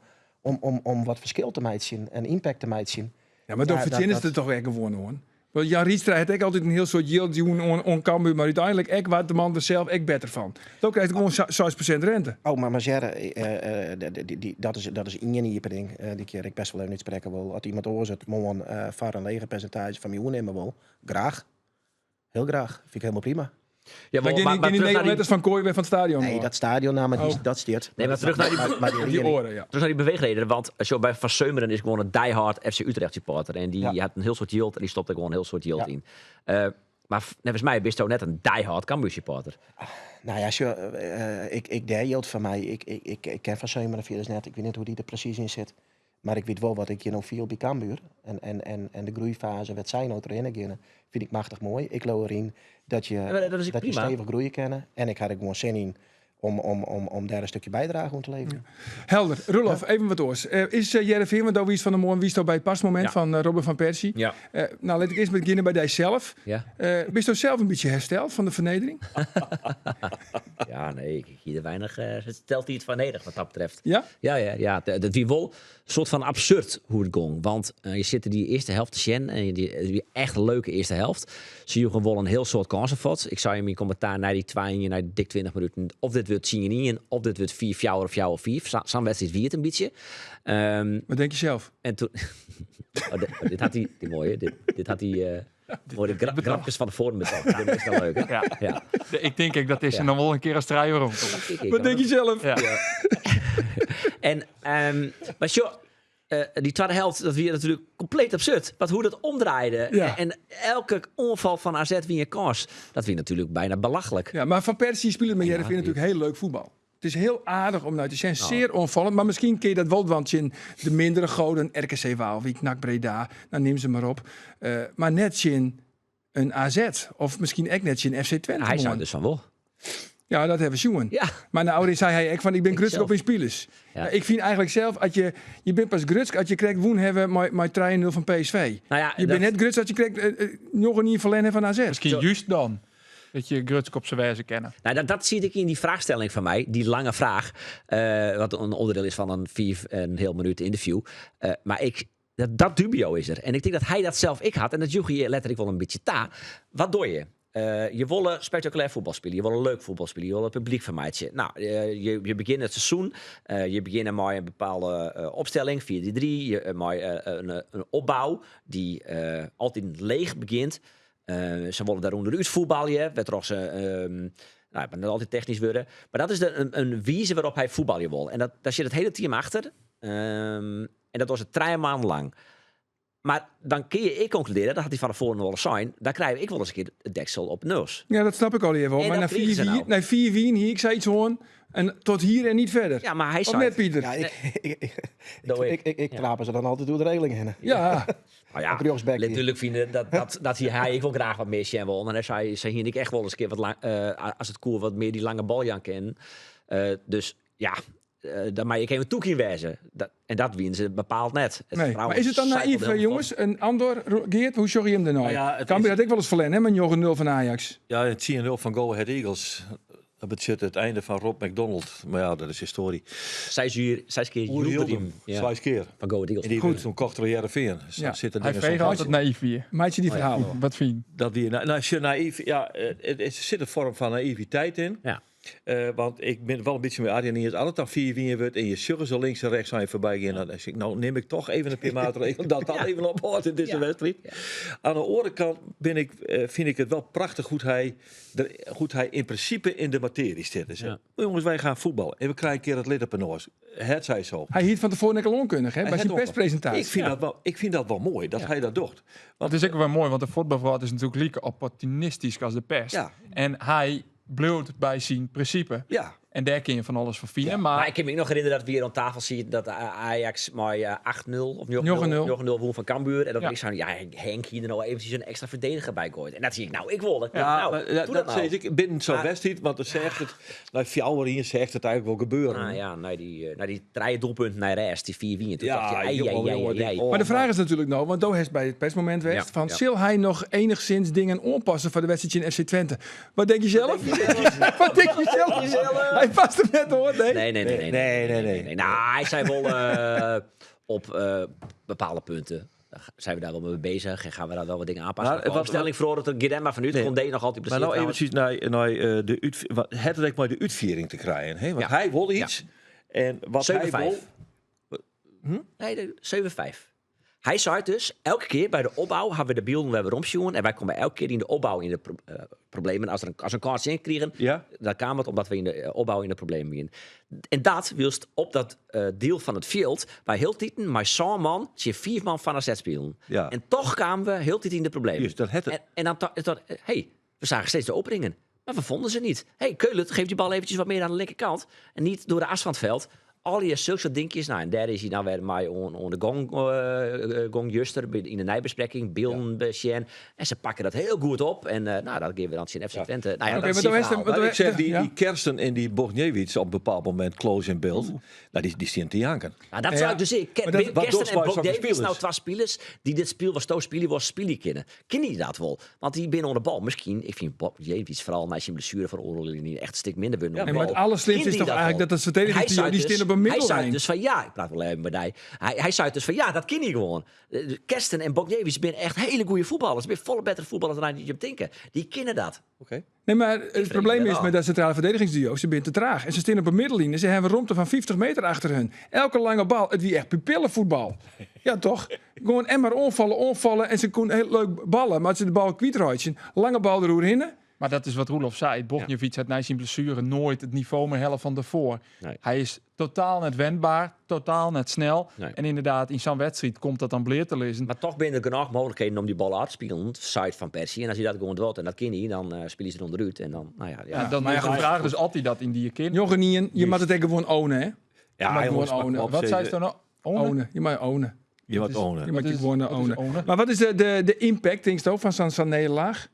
om wat verschil te maken en impact te maken. Ja, maar dan Ja, verzinnen ze het toch echt gewoon, hoor. Want Jan Rietstra had ook altijd een heel soort yield on Cambuur, maar uiteindelijk ek waar de man er zelf ek beter van. Dan krijgt hij gewoon 6% rente. Oh, maar Jerre, dat is één hier ding. Die keer ik best wel even niet spreken wil. Als iemand oorzet, morgen voor een leger percentage van miljoen nemen wil. Graag. Heel graag. Vind ik helemaal prima. Ja, Maar maar, geen maar die terug naar negen die, letters van Kooi weer van het stadion. Nee, hoor. dat stadion, nou, maar die, Oh. dat stiert. Nee, maar terug naar die- Maar, maar die Die leerling- oren, ja. terug naar die beweegreden. Want zo bij Van Seumeren is gewoon een diehard FC Utrecht supporter. En die Ja. had een heel soort yield en die stopte gewoon een heel soort yield Ja. in. Maar volgens mij ben je net een diehard Cambuur supporter. Nou ja, sure, ik daar yield van mij. Ik ken Van Seumeren verder net. Ik weet niet hoe die er precies in zit. Maar ik weet wel wat ik hier nou viel bij Cambuur. En de groeifase, wat zij nou erin gaan, vind ik machtig mooi. Ik geloof erin dat je, maar dat is ook dat je prima. stevig groeien kennen. En ik had er gewoon zin in om daar een stukje bijdrage aan te leveren. Helder. Roelof, even wat oors. Is Heerenveen, want daar wie is van de morgen, wie is bij het pasmoment Ja. van Robin van Persie? Ja. Nou, laat ik eerst beginnen bij dijzelf. Ja. Ben je zelf een beetje hersteld van de vernedering? Ja, nee, ik hier er weinig. Het stelt iets van nederig wat dat betreft. Ja? Ja, ja, ja. Dat wie wel een soort van absurd hoe het ging. Want je zit er die eerste helft te zien en die echt leuke eerste helft. Zie je gewoon wel een heel soort kansen vat. Ik zou je in mijn commentaar naar die 2, naar die dik 20 minuten, of dit wordt 10-1, of dit wordt 4, 4 of 4 of 4. Zo'n wedstrijd wie het een beetje. Wat denk je zelf? En toen. Oh, dit had hij, die mooie, dit had hij. Mooie grapjes van de voren met dat. Dit is wel leuk, hè? Ja. Ja. Ik denk ik, dat is Ja. er nog wel een keer als draai om. Ik Wat denk je zelf? Ja. En, maar sjoe, die tweede helft, dat weer natuurlijk compleet absurd. Want hoe dat omdraaide. Ja. En elke onval van AZ wie een kans. Dat weer natuurlijk bijna belachelijk. Ja, maar Van Persie speelt met Ja, Heerenveen die- natuurlijk heel leuk voetbal. Het is heel aardig om naar te zijn. Zeer onvallend. Maar misschien kun je dat wel, want in de mindere goden, RKC Waalwijk, NAC Breda, nou neem ze maar op. Maar net in een AZ. Of misschien ook net in FC Twente. Hij zou man. dus van wel. Ja, dat hebben we zien. Ja. Maar nou zei hij ook van, ik ben Ik grutsk zelf. op in spelers. Ja. Nou, ik vind eigenlijk zelf, als je bent pas grutsk als je krijgt woen hebben met 3-0 van PSV. Nou ja, je dat- bent net grutsk als je krijgt nog een verlen van AZ. Misschien juist dan. Dat je Grutsk op zijn wijze kennen. Nou, dat zie ik in die vraagstelling van mij. Die lange vraag. Wat een onderdeel is van een vier en een heel minuut interview. Maar dat dubio is er. En ik denk dat hij dat zelf ik had. En dat joeg je letterlijk wel een beetje ta. Wat doe je? Je wil spectaculair voetbal spelen. Je wil leuk voetbal spelen. Je wil het publiek vermijden. Nou, je begint het seizoen. Je begint met een bepaalde opstelling. 4-3-3. Je met een opbouw die altijd leeg begint. Ze willen daaronder uit voetballen. Werd ze, nou, maar niet altijd technisch worden. Maar dat is een wijze waarop hij voetballen wil. En daar zit het hele team achter. En dat was het 3 maanden lang. Maar dan kun je ik concluderen, dat had hij van tevoren wel eens zijn, daar krijg ik wel eens een keer het deksel op nul. Ja, dat snap ik al even. En Maar dat na kregen ze nou. 4-4 hier, ik zei iets hoorn. En tot hier en niet verder. Ja, maar hij Of zei... net, Pieter? Ja, Doe ik. ik trapen ze dan altijd door de regeling heen. Ja. Nou ja, Ook rechtsback hier. natuurlijk vinden dat hij ik wil graag wat meer zien wil. En hij zei hier ik echt wel eens een keer wat lang, als het koer wat meer die lange bal janken in. Dus ja, daar mag ik even toekie wijzen. En dat winnen ze bepaald net. Het Nee. vrouwen Maar is het dan zijpelt naïef, helemaal jongens? vast. Een Andor, Geert, hoe zorg je hem er nou? Nou ja, het Cambuur is- had ik wel eens verlen, hè, met 9-0 van Ajax. Ja, het 10-0 van Go Ahead Eagles. Dat betekent het einde van Rob McDonald. Maar ja, dat is historie. Zes uur, zes keer Oer Yildirim. Yildirim, Ja. zes keer. Van Go Ahead Eagles. En die Goed. werd toen kocht door Heerenveen. Dus Ja. daar zitten Hij dingen vreeg soms altijd naïef hier. Maatje die verhalen. Wat vind je? Dat die, nou, nou, als je naïef, ja, het zit een vorm van naïviteit in. Ja. Want ik ben wel een beetje met Arjen niet altijd dan 4-4 wordt en je zuggen zo links en rechts aan je voorbij gaan. Dan zeg ik, nou neem ik toch even een paar maatregelen dat dat even ophoort in deze wedstrijd. Aan de andere kant vind ik het wel prachtig goed hij in principe in de materie zit. Dus, jongens, wij gaan voetballen en we krijgen een keer het lid op een oor. Het zij zo. Hij hield van tevoren een onkundig, hè, Hij bij zijn het ook. perspresentatie. Ik vind dat wel mooi dat hij dat doet. Want Het is ook wel mooi, want de voetbalvraat is natuurlijk lieke opportunistisch als de pest. Ja. En hij bloot bij zijn principe. Ja. En daar kun je van alles van vinden. Maar, Maar ik kan me nog herinneren dat we hier aan tafel zien dat Ajax maar 8-0 of 9-0, 9-0 won van Cambuur. En dat ik zei, ja, Henk hier er nou eventjes een extra verdediger bij gooit. En dat zie ik, nou, ik wil het. Ja, nou, maar, doe dat, dat nou. zeg ik binnen zo'n Maar- wedstrijd, want dan zegt het, nou, Fjouwer hier zegt het eigenlijk wel gebeuren. Ah, ja, naar die drie doelpunten naar de rest, die 4 wien. Toen Ja, dacht je, ai, jongen, ai, ai, jongen, ai, denk, ai. oh, Maar de vraag is natuurlijk nou, want Doe heeft bij het persmoment geweest, van, zal hij nog enigszins dingen aanpassen voor de wedstrijd in FC Twente? Wat denk je zelf? Wat denk je zelf? Hij past hem net hoor, nee. Nee, nee, nee, nee, Nee, nee, nee. nee. Nou, hij zei wel op bepaalde punten. Daar zijn we daar wel mee bezig en gaan we daar wel wat dingen aanpassen. Maar Maar, wat- opstelling voor het Girem maar vanuit. Nee. Kon deed nog altijd Maar nou blessure eventjes naar de wat, het lijkt maar de uitviering te krijgen. Hè? Want Ja. hij wil iets. En wat hij 7-5. wil... Nee, de 7-5. Hy sei dus, elke kear by de opbou hawwe we de bylden wer weromsjoen en wy komme elke kear yn de opbou yn de problemen. As der in, as in kâns tsjin krigen, ja. dan kaam it omdat we yn de eh, opbou yn de problemen wienen. En dat wylst op dat eh, diel fan it fjild wy hieltiten mei sân man tsjin fiif man fan AZ spilen. Ja. En toch kamen we hieltyd yn de problemen. Just, dat het en, en dan dat, hey, we zagen steeds de openingen. Maar we vonden ze niet. Hey, Keulen, geef die bal eventjes wat meer aan de linkerkant. En niet door de as van het veld. Al die zulke soort dingetjes. Nou, en daar is hij nou weer mei oan, oan de gong, uh, gong juster in de nijbespreking, beelden ja. En ze pakken dat heel goed op. En uh, nou, dat geven we dan zien FC Ja. Twente. Nou ja, Oké, dat is maar zijn dan is verhaal. de- Maar ik zeg, die, Ja. die Kersten en die Bogniewicz op een bepaald moment close in beeld. Nou, die, die staan te janken. Nou, dat Ja. zou ik dus ik. Maar dat- wat Kersten doet en bij Bok zulke Davies spelers? nou twee spelers die dit spel was to spelen was spelen kennen. Kennen die dat wel? Want die binnen onder de bal. Misschien, ik vind Bob Davies vooral na zijn blessure van Oorlog niet echt een stuk minder winnen. Ja, maar het allerslimste is toch eigenlijk dat het verdedigingstrio, die staan op een Hij zei middellijn. dus van ja, ik praat wel even met hij. Hij, hij zei dus van ja, dat kan niet gewoon. Kersten en Bok Davies zijn echt hele goede voetballers. Zijn volle betere voetballers dan je denken. Die kennen dat. Oké. Nee, maar het probleem dat is al. met dat centrale verdedigingsduo, ze zijn te traag. En ze staan op een middellijn en ze hebben ruimte van 50 meter achter hun. Elke lange bal, het wie echt pupillenvoetbal. Ja, toch? Gewoon en maar onvallen, onvallen. En ze kon heel leuk ballen, maar als ze de bal kwijtraken, lange bal eroverheen. Maar dat is wat Roelof zei. Bogniewicz had na zijn blessure nooit het niveau meer hellen van daarvoor. Nee. Hij is totaal net wendbaar, totaal net snel. Nee. En inderdaad, in zo'n wedstrijd komt dat dan bleer te lezen. Maar toch binnen er genoeg mogelijkheden om die bal uit te spelen. Site van Persie. En als hij dat gewoon doet en dat kan hij, dan eh spelen ze er onderuit. En dan, nou ja, ja. Ja, dan maar is ja, de vraag dus altijd dat in die kind. Jochen je moet het echt gewoon ownen, hè? Ja, Je mag jongens, gewoon maar ownen. kom op, Wat zei ze- ze dan? Ownen? Ownen. Je mag ownen. Je moet is- ownen. Je mag Wat je is- gewoon wat is ownen. ownen? Maar wat is de, de, de impact, denk je, van zo'n zo'n nederlaag?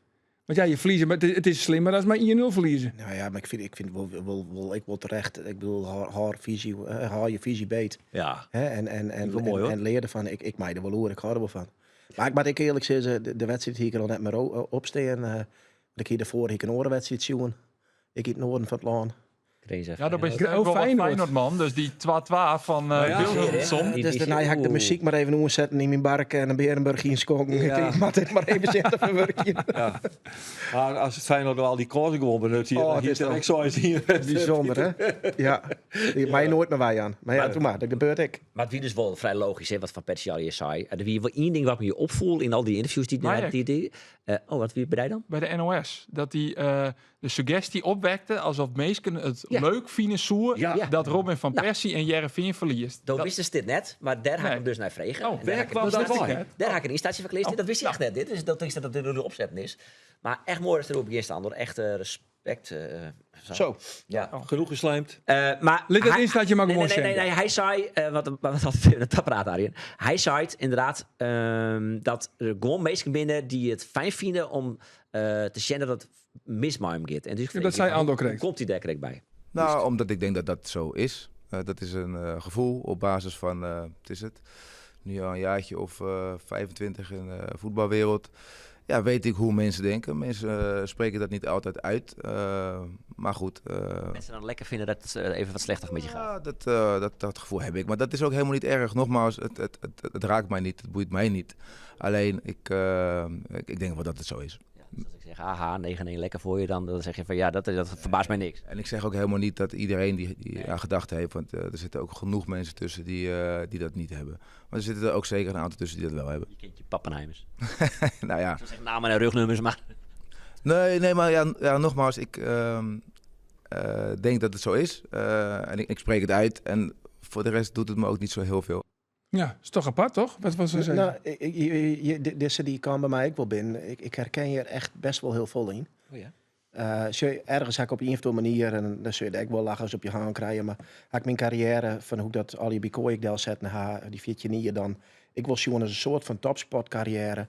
Want ja, je verliezen, maar het, het is slimmer dan maar 1-0 verliezen. Nou ja, maar ik vind, ik vind wel, wel, wel, ik wil terecht. Ik bedoel, haar, haar visie, eh, haar je visie beet. Ja. Hè, en, en, en, Wel mooi, en, hoor. en leer ervan. Ik, ik maai er wel hoor, ik hou er wel van. Maar ik moet ik eerlijk zeggen, de, de wedstrijd hier ik al net meer opstaan. eh ik hier daarvoor ik een orenwedstrijd zien. Ik in het noorden van het land. Ja, dat is Oh, het ook wel wat Feyenoord. Feyenoord, man. Dus die 2-2 van eh ja. Wilhelmsson. Die- Dus die- daarna ga ik de oeh. muziek maar even omzetten in mijn bark en een Berenburg inschonken. Ja. Ik moet dit maar even zitten verwerken. ja. Maar als het Feyenoord al die kansen gewoon benut hier, Oh, dan het hier is toch direct zo eens hier. Bijzonder, hè? Ja. Die mij nooit meer wij aan. Maar ja, doe maar, dat gebeurt ik. Maar het wie dus wel vrij logisch, hè, wat Van Persie al eerst zei. Er wie wel één ding wat me hier opvoel in al die interviews die Maar die, die, eh, oh, wat wie bij dan? Bij de NOS. Dat hij eh, de suggestie opwekte alsof Meesken het Ja. leuk vinden zoer Ja. Ja. dat Robin van Nou. Persie en Jereveen verliest. Dat Dat- wisten ze dit net, maar daar ga ik Nee. hem dus naar vregen. Oh, En daar waar ga ik kwam een dat installatie- bij? Daar ga ik een installatie van gelezen. Oh, Dat wist hij echt net. Dit is dat is dat dat de opzetten is. Maar echt mooi dat ze erop begint staan. Door echt eh, respect. eh, Zo. Ja. Genoeg geslijmd. Eh, maar Laat dat hij- instaatje maar nee, gewoon nee, nee, nee, zien. nee, hij zei, eh, wat, wat had dat praat daarin. Hij zei inderdaad ehm, dat er gewoon mensen binnen die het fijn vinden om eh, te zien dat het mis met hem gaat. En dus ik Ja, dat vreeg zei van, Andor hoe correct. Komt hij daar correct bij? Nou, omdat ik denk dat dat zo is. Eh, dat is een eh, gevoel op basis van, eh, wat is het, nu al een jaartje of eh 25 in de voetbalwereld. Ja, weet ik hoe mensen denken. Mensen eh, spreken dat niet altijd uit. Eh, maar goed. eh, Mensen dan lekker vinden dat het eh, even wat slechter met je gaat. Ja, dat, eh, dat, dat gevoel heb ik. Maar dat is ook helemaal niet erg. Nogmaals, het, het, het, het raakt mij niet. Het boeit mij niet. Alleen, ik, eh, ik, ik denk wel dat het zo is. Ja, dus als ik zeg, aha, 9-1 lekker voor je, dan, dan zeg je van ja, dat, dat verbaast mij niks. En ik zeg ook helemaal niet dat iedereen die, die aan gedachten heeft. Want eh, er zitten ook genoeg mensen tussen die, eh, die dat niet hebben. Maar er zitten er ook zeker een aantal tussen die dat wel hebben. Je kent je pappenheimers. nou ja. Ik zou zeggen namen en rugnummers, maar Nee, nee maar ja, ja, nogmaals, ik ehm, eh, denk dat het zo is. Eh, en ik, ik spreek het uit. En voor de rest doet het me ook niet zo heel veel. Ja, is toch apart, toch? Wat was er Nou, ik- ik- je, je, de- deze die kwam bij mij ook wel binnen. Ik, ik herken je er echt best wel heel veel in. Oh ja. Eh, zul je- ergens had ik op een of andere manier, en dan zul je het ook wel lachen als op je haan krijgen, maar had ik mijn carrière van hoe ik dat al die bij ik del zet naar die 14 jaar dan. Ik wil zien als een soort van topsportcarrière.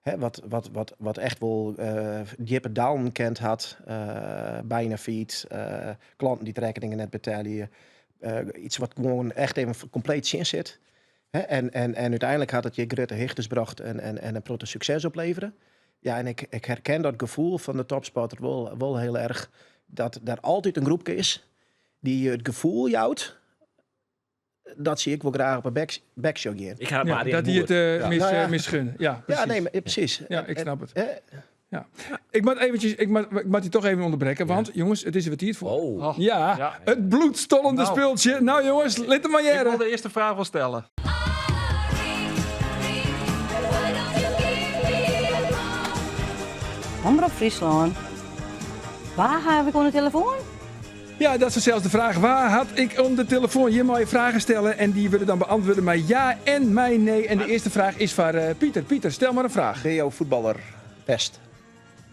Hè, wat, wat, wat, wat echt wel eh diepe dalen kent had, eh, bijna fiets, eh, klanten die de rekeningen net betalen. eh, iets wat gewoon echt even compleet zin zit. Hè, en, en, en uiteindelijk had het je grote hichters bracht en, en, en een grote succes opleveren. Ja, en ik, ik herken dat gevoel van de topsporter wel, wel heel erg. Dat daar altijd een groepje is die je het gevoel jouwt. Dat zie ik wel graag op een back, backshow gaan. ik ga het Ja, maar dat die het eh, mis, Nou ja. eh, misgunnen. Ja, precies. Ja, nee, maar, ja, precies. Ja, ik snap het. Eh, Ik moet eventjes, ik moet, ik moet die toch even onderbreken, want jongens, het is er wat tijd voor. Oh. Oh. Ja, Ja. het bloedstollende Nou. speeltje. Nou jongens, let hem maar Ik wil jaren. de eerste vraag wel stellen. Omrop Fryslân, Wa haw ik oan de telefoan? Ja, dat is sels de fraach. Wa haw ik oan de telefoan? Hjir meie je fragen stelle en dy wurde dan beäntwurde mei ja en mei nee. En de earste fraach is foar eh, Pieter. Pieter, stel mar in fraach. Binne jo fuotballer west?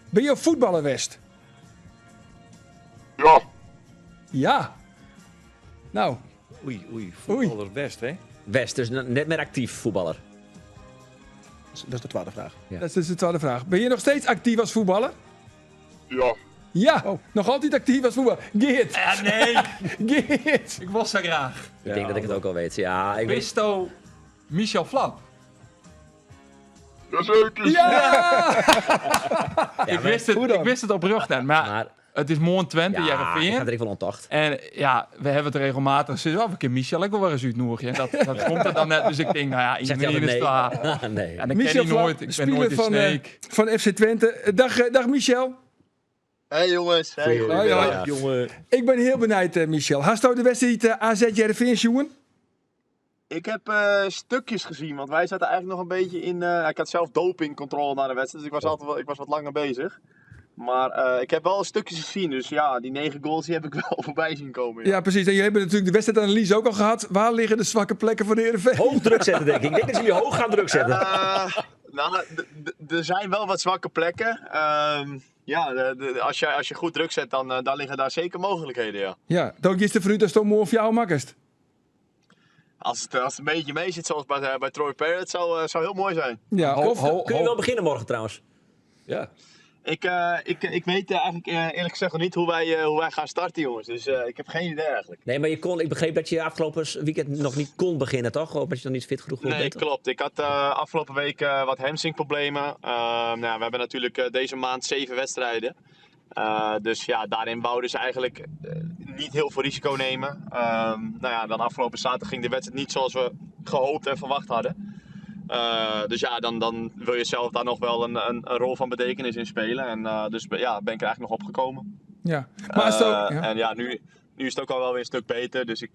Binne jo fuotballer west? Ja. Ja. Nou. Oei, oei, fuotballer west, hè? West, dus net mear aktyf fuotballer. Dat is de twadde fraach. Ja. Dat is dus de twadde fraach. Binne je noch steeds aktyf as fuotballer? Ja. Ja, oh. noch altyd aktyf as fuotballer. Geert. Ja, nee. Geert. Ik wol sa graach. Ik tink dat ik it ek al wit. Ja, ik Bisto Michel Vlap? Jazeker. Ja! Ik wist it oprjocht net, mar it is moarn Twente, Ja, Hearrenfean. ik ha der ek wol oan tocht. En ja, we hawwe it regelmatich. Sis, oh, we kinne Michel ek wol wer ris útnûgje. En dat komt der dan net. Dus ik tink, no ja, Zegt ien hij is altijd twa. nee. Nee. En dan ken Michel ik Vlap, nooit. Ik ben speler nooit in van, Sneek. van FC Twente. Dag, dag Michel. Hey jongens. Hey, Hoi, hoi. Jongen. Ik ben hiel benijd, Michel. Hasto de wedstriid AZ Hearrenfean sjoen? Ik heb stukjes gezien, want wij zaten eigenlijk nog een beetje in. Ik had zelf dopingcontrole na de wedstrijd, dus ik was altijd wel, ik was wat langer bezig. Maar ik heb wel stukjes gezien, dus ja, die 9 goals die heb ik wel voorbij zien komen. Ja, precies. En jullie hebben natuurlijk de wedstrijdanalyse ook al gehad. Waar liggen de zwakke plekken van de Heerenveen? Hoog druk zetten, denk ik. Ik denk dat jullie hoog gaan druk zetten. Nou, er zijn wel wat zwakke plekken. Ja, als je goed druk zet, dan liggen daar zeker mogelijkheden, ja. Ja, dan is de fruit als het mooi voor jou makkest. Als het een beetje mee zit, zoals bij Troy Parrott, zou heel mooi zijn. Ja, of Kun je wel beginnen morgen trouwens? Ja. Ik weet eigenlijk eerlijk gezegd nog niet hoe wij gaan starten, jongens. Dus ik heb geen idee eigenlijk. Nee, maar ik begreep dat je afgelopen weekend nog niet kon beginnen, toch? Omdat je nog niet fit genoeg Nee, bent? klopt. Ik had afgelopen week wat hamstringproblemen. We hebben natuurlijk deze maand 7 wedstrijden. Dus daarin wouden ze eigenlijk niet heel veel risico nemen. Dan afgelopen zaterdag ging de wedstrijd niet zoals we gehoopt en verwacht hadden. Dus dan wil je zelf daar nog wel een rol van betekenis in spelen. En dus ben ik er eigenlijk nog opgekomen. Ja, maar als het ook, ja. En nu is het ook al wel weer een stuk beter. Dus ik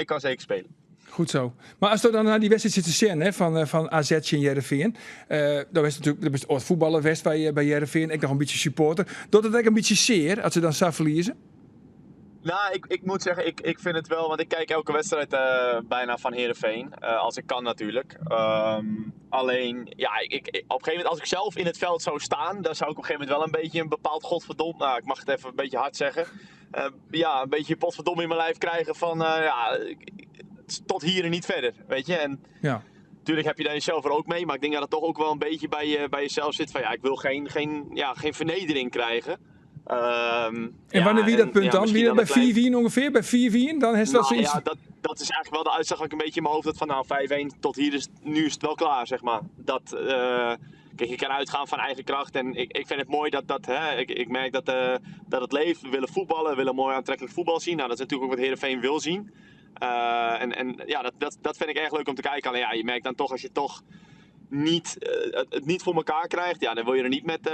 kan zeker spelen. Goed zo. Maar als we dan naar die wedstrijd zitten zien, hè, van AZ en Hearrenfean. Dat is natuurlijk, dat is het voetballen West bij Hearrenfean. Ik nog een beetje supporter. Doet het eigenlijk een beetje zeer als ze dan zo verliezen? Nou, ik moet zeggen, ik vind het wel, want ik kijk elke wedstrijd bijna van Heerenveen. Als ik kan natuurlijk. Alleen, ja, ik, ik, op een gegeven moment als ik zelf in het veld zou staan, dan zou ik op een gegeven moment wel een beetje een bepaald godverdomme, nou, ik mag het even een beetje hard zeggen. Een beetje potverdomme in mijn lijf krijgen van, ja, tot hier en niet verder, weet je. En natuurlijk heb je daar jezelf er ook mee, maar ik denk dat het toch ook wel een beetje bij jezelf zit van, ja, ik wil geen vernedering krijgen. En wanneer wie dat punt dan? Misschien Wie dat dan bij een klein 4-4 ongeveer? Bij 4-4? Dan is dat zoiets. Ja, dat is eigenlijk wel de uitslag wat ik een beetje in mijn hoofd had van, nou, 5-1 tot hier is, nu is het wel klaar, zeg maar. Dat kijk, je kan uitgaan van eigen kracht en ik vind het mooi dat dat, hè, ik, ik merk dat dat het leeft. We willen voetballen, we willen mooi aantrekkelijk voetbal zien. Dat is natuurlijk ook wat Heerenveen wil zien. En ja, dat vind ik erg leuk om te kijken. Alleen ja, je merkt dan toch als je toch het niet voor elkaar krijgt, ja, dan wil je er niet met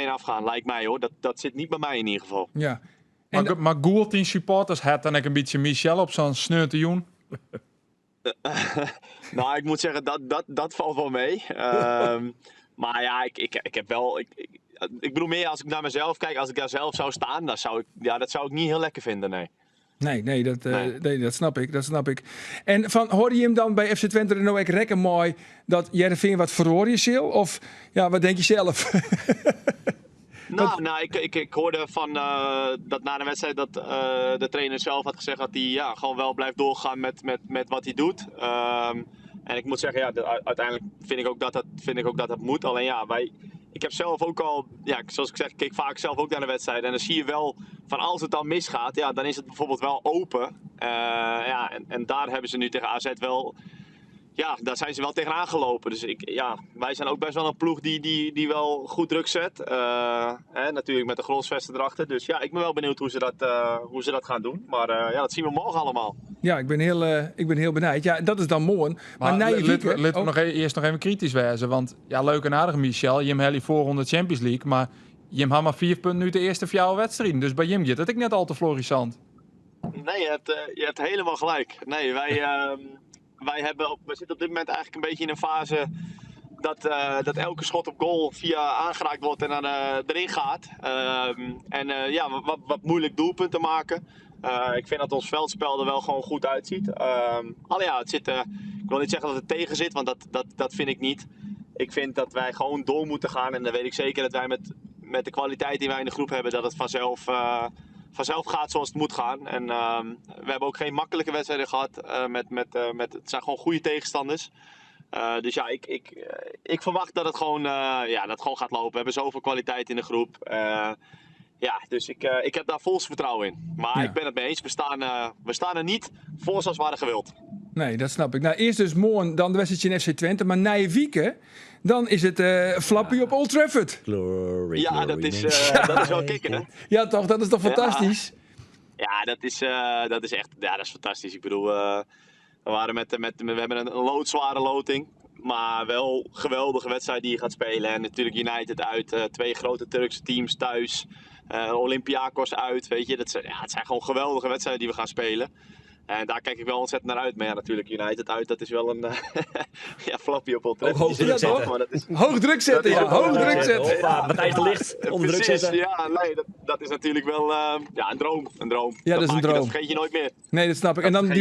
9-1 afgaan, lijkt mij hoor. Dat zit niet bij mij in ieder geval. Maar Gould in supporters had dan ook een beetje Michel op zo'n sneurtioen. Nou, ik moet zeggen, dat valt wel mee. Maar ja, ik, ik, ik heb wel... Ik, ik, ik bedoel meer als ik naar mezelf kijk, als ik daar zelf zou staan, dan zou ik, ja, dat zou ik niet heel lekker vinden, nee. Nee, nee, dat nee, dat snap ik, dat snap ik. En van, hoorde je hem dan bij FC Twente er nou echt rekken mooi dat Heerenveen wat verloren is, Sil? Of ja, wat denk je zelf? Ik hoorde van dat na de wedstrijd dat de trainer zelf had gezegd dat hij, ja, gewoon wel blijft doorgaan met wat hij doet. En ik moet zeggen, ja, uiteindelijk vind ik ook dat dat, vind ik ook dat, dat moet. Alleen ja, wij, ik heb zelf ook al, ja, zoals ik zeg, ik keek vaak zelf ook naar de wedstrijd. En dan zie je wel van als het dan misgaat, ja, dan is het bijvoorbeeld wel open. En daar hebben ze nu tegen AZ wel, ja, daar zijn ze wel tegenaan gelopen. Dus wij zijn ook best wel een ploeg die wel goed druk zet. Hè, natuurlijk met de Grolsch Veste erachter. Dus ik ben wel benieuwd hoe ze dat gaan doen. Maar dat zien we morgen allemaal. Ja, ik ben heel benieuwd. Ja, dat is dan mooi. Maar Maar na je weekend laten we Oh. eerst nog even kritisch wezen. Want ja, leuk en aardig, Michel. Jim Helly voorronde Champions League. Maar Jim had maar 4 punten nu de eerste 4 wedstrijden. Dus bij Jim gaat het ik net al te florissant. Nee, je hebt helemaal gelijk. Nee, wij zitten op dit moment eigenlijk een beetje in een fase. dat, dat elke schot op goal via aangeraakt wordt en dan erin gaat. En ja, wat, wat moeilijk doelpunten maken. Ik vind dat ons veldspel er wel gewoon goed uitziet. Alleen ja, het zit, ik wil niet zeggen dat het tegen zit, want dat vind ik niet. Ik vind dat wij gewoon door moeten gaan. En dan weet ik zeker dat wij met de kwaliteit die wij in de groep hebben, dat het vanzelf gaat zoals het moet gaan. En we hebben ook geen makkelijke wedstrijden gehad. Het zijn gewoon goede tegenstanders. Dus ja, ik verwacht dat het gewoon, ja, dat het gewoon gaat lopen. We hebben zoveel kwaliteit in de groep. Ja, dus ik heb daar volste vertrouwen in. Maar ik ben het mee eens. We staan er niet voor zoals we hadden gewild. Nee, dat snap ik. Nou, eerst dus morgen, dan de wedstrijd in FC Twente. Maar na je wieken, dan is het Flappy op Old Trafford. Glory, Ja, glory, man. dat is wel kicken, hè? Ja, toch? Dat is toch fantastisch? Ja, dat is echt, ja, dat is fantastisch. Ik bedoel, we waren met, met, we hebben een loodzware loting. Maar wel geweldige wedstrijd die je gaat spelen. En natuurlijk United uit, 2 grote Turkse teams thuis. Olympiakos uit, weet je. Dat zijn, ja, het zijn gewoon geweldige wedstrijden die we gaan spelen. En daar kijk ik wel ontzettend naar uit. Maar ja, natuurlijk United uit, dat is wel een, ja, flappy op Old Trafford. Ook hoog Die druk zit er zetten. toch, maar dat is Hoog druk zetten, Dat ja. is ook Hoog hoog druk druk zetten. zetten. Hoppa, Matthijs de Ligt, onder druk Precies, zetten. Ja, nee, dat is natuurlijk wel, ja, een droom. Een droom. Ja, dat is een maak je, dat droom. vergeet je nooit meer. Nee, dat snap ik. En Dat dan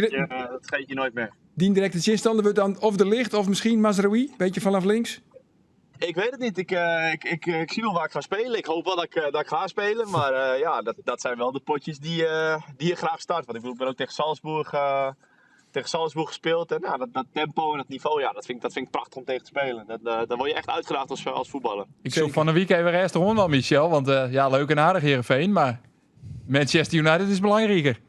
vergeet je nooit meer. Die directe tegenstander wordt dan of de Ligt of misschien Mazraoui. Beetje vanaf links. Ik weet het niet. Ik zie wel waar ik ga spelen. Ik hoop wel dat ik ga spelen. Maar ja, dat zijn wel de potjes die je graag start. Want ik bedoel, ik ben ook tegen Salzburg gespeeld. En nou, dat tempo en dat niveau, ja, dat vind ik prachtig om tegen te spelen. Dat, daar word je echt uitgedaagd als voetballer. Ik zoek van de week even eerst de rond al, Michel. Want ja, leuk en aardig Heerenveen, maar Manchester United is belangrijker.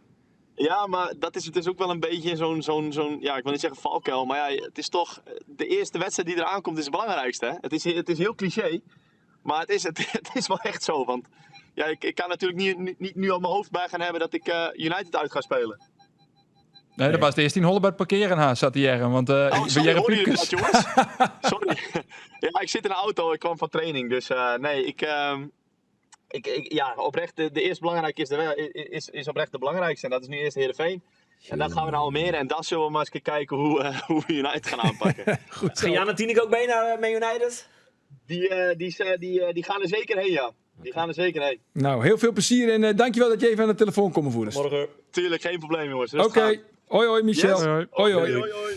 Ja, maar dat is het dus ook wel een beetje zo'n, ja, ik wil niet zeggen valkuil, maar ja, het is toch, de eerste wedstrijd die eraan komt is het belangrijkste. Hè? Het is heel cliché, maar het is wel echt zo. Want ja, ik kan natuurlijk niet nu al mijn hoofd bij gaan hebben dat ik United uit ga spelen. Nee, dat was de eerste in Holle bij het parkeren haast, zat hij er. Want Oh, ik ben sorry, Jerry hoorden jullie Piepkes. dat, jongens? Sorry. Ja, ik zit in de auto, ik kwam van training. Dus nee, ik, ja, oprecht, de eerste belangrijke is, de, is, is oprecht de belangrijkste. En dat is nu eerst Heerenveen. En dan gaan we naar Almere en dan zullen we maar eens kijken hoe we United gaan aanpakken. Goed zo. Gaan Jan en Tineke ook mee naar Man United? Die gaan er zeker heen, ja. Die gaan er zeker heen. Nou, heel veel plezier en dankjewel dat je even aan de telefoon komt voeren. Morgen. Tuurlijk, geen probleem, jongens. Oké. Rustig aan. Hoi, hoi, Michel. Yes. Hoi, Hoi, hoi. Hoi, hoi.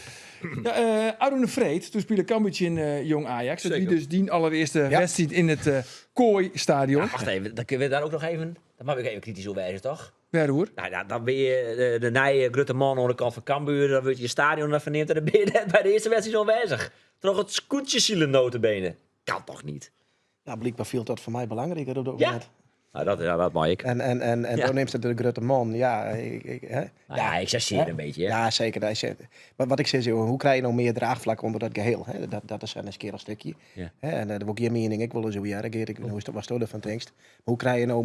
Ja, Arun de Vreed, toen speelde Cambuur in Jong Ajax. Dat Zeker. wie dus die allereerste wedstrijd in het Kooi-stadion. Ja, wacht even, dan kunnen we daar ook nog even... Dat mag ik even kritisch op wijzen, toch? Waar, hoor? Nou, dan ben je de nieuwe grote man aan de kant van Cambuur. Dan word je je stadion even neemt en dan ben je net bij de eerste wedstrijd onwijzig. Toch het scootjesielen notabene. Kan toch niet? Ja, blijkbaar viel dat voor mij belangrijker op dat Ja. moment. Nou, dat mag ik. En Ja. dan neemt het de grote man. Ja, ik, hè? Nou ja, ik chargeer een beetje. Hè? Ja, zeker. Dat is, maar wat ik zeg, joh, hoe krijg je nou meer draagvlak onder dat geheel? Hè? Dat is een keer een stukje. Ja. Hè? En dat wil ik je mening. Ik wil zo jaren, Geert, ik hoe is dat, was dat van tekst? Maar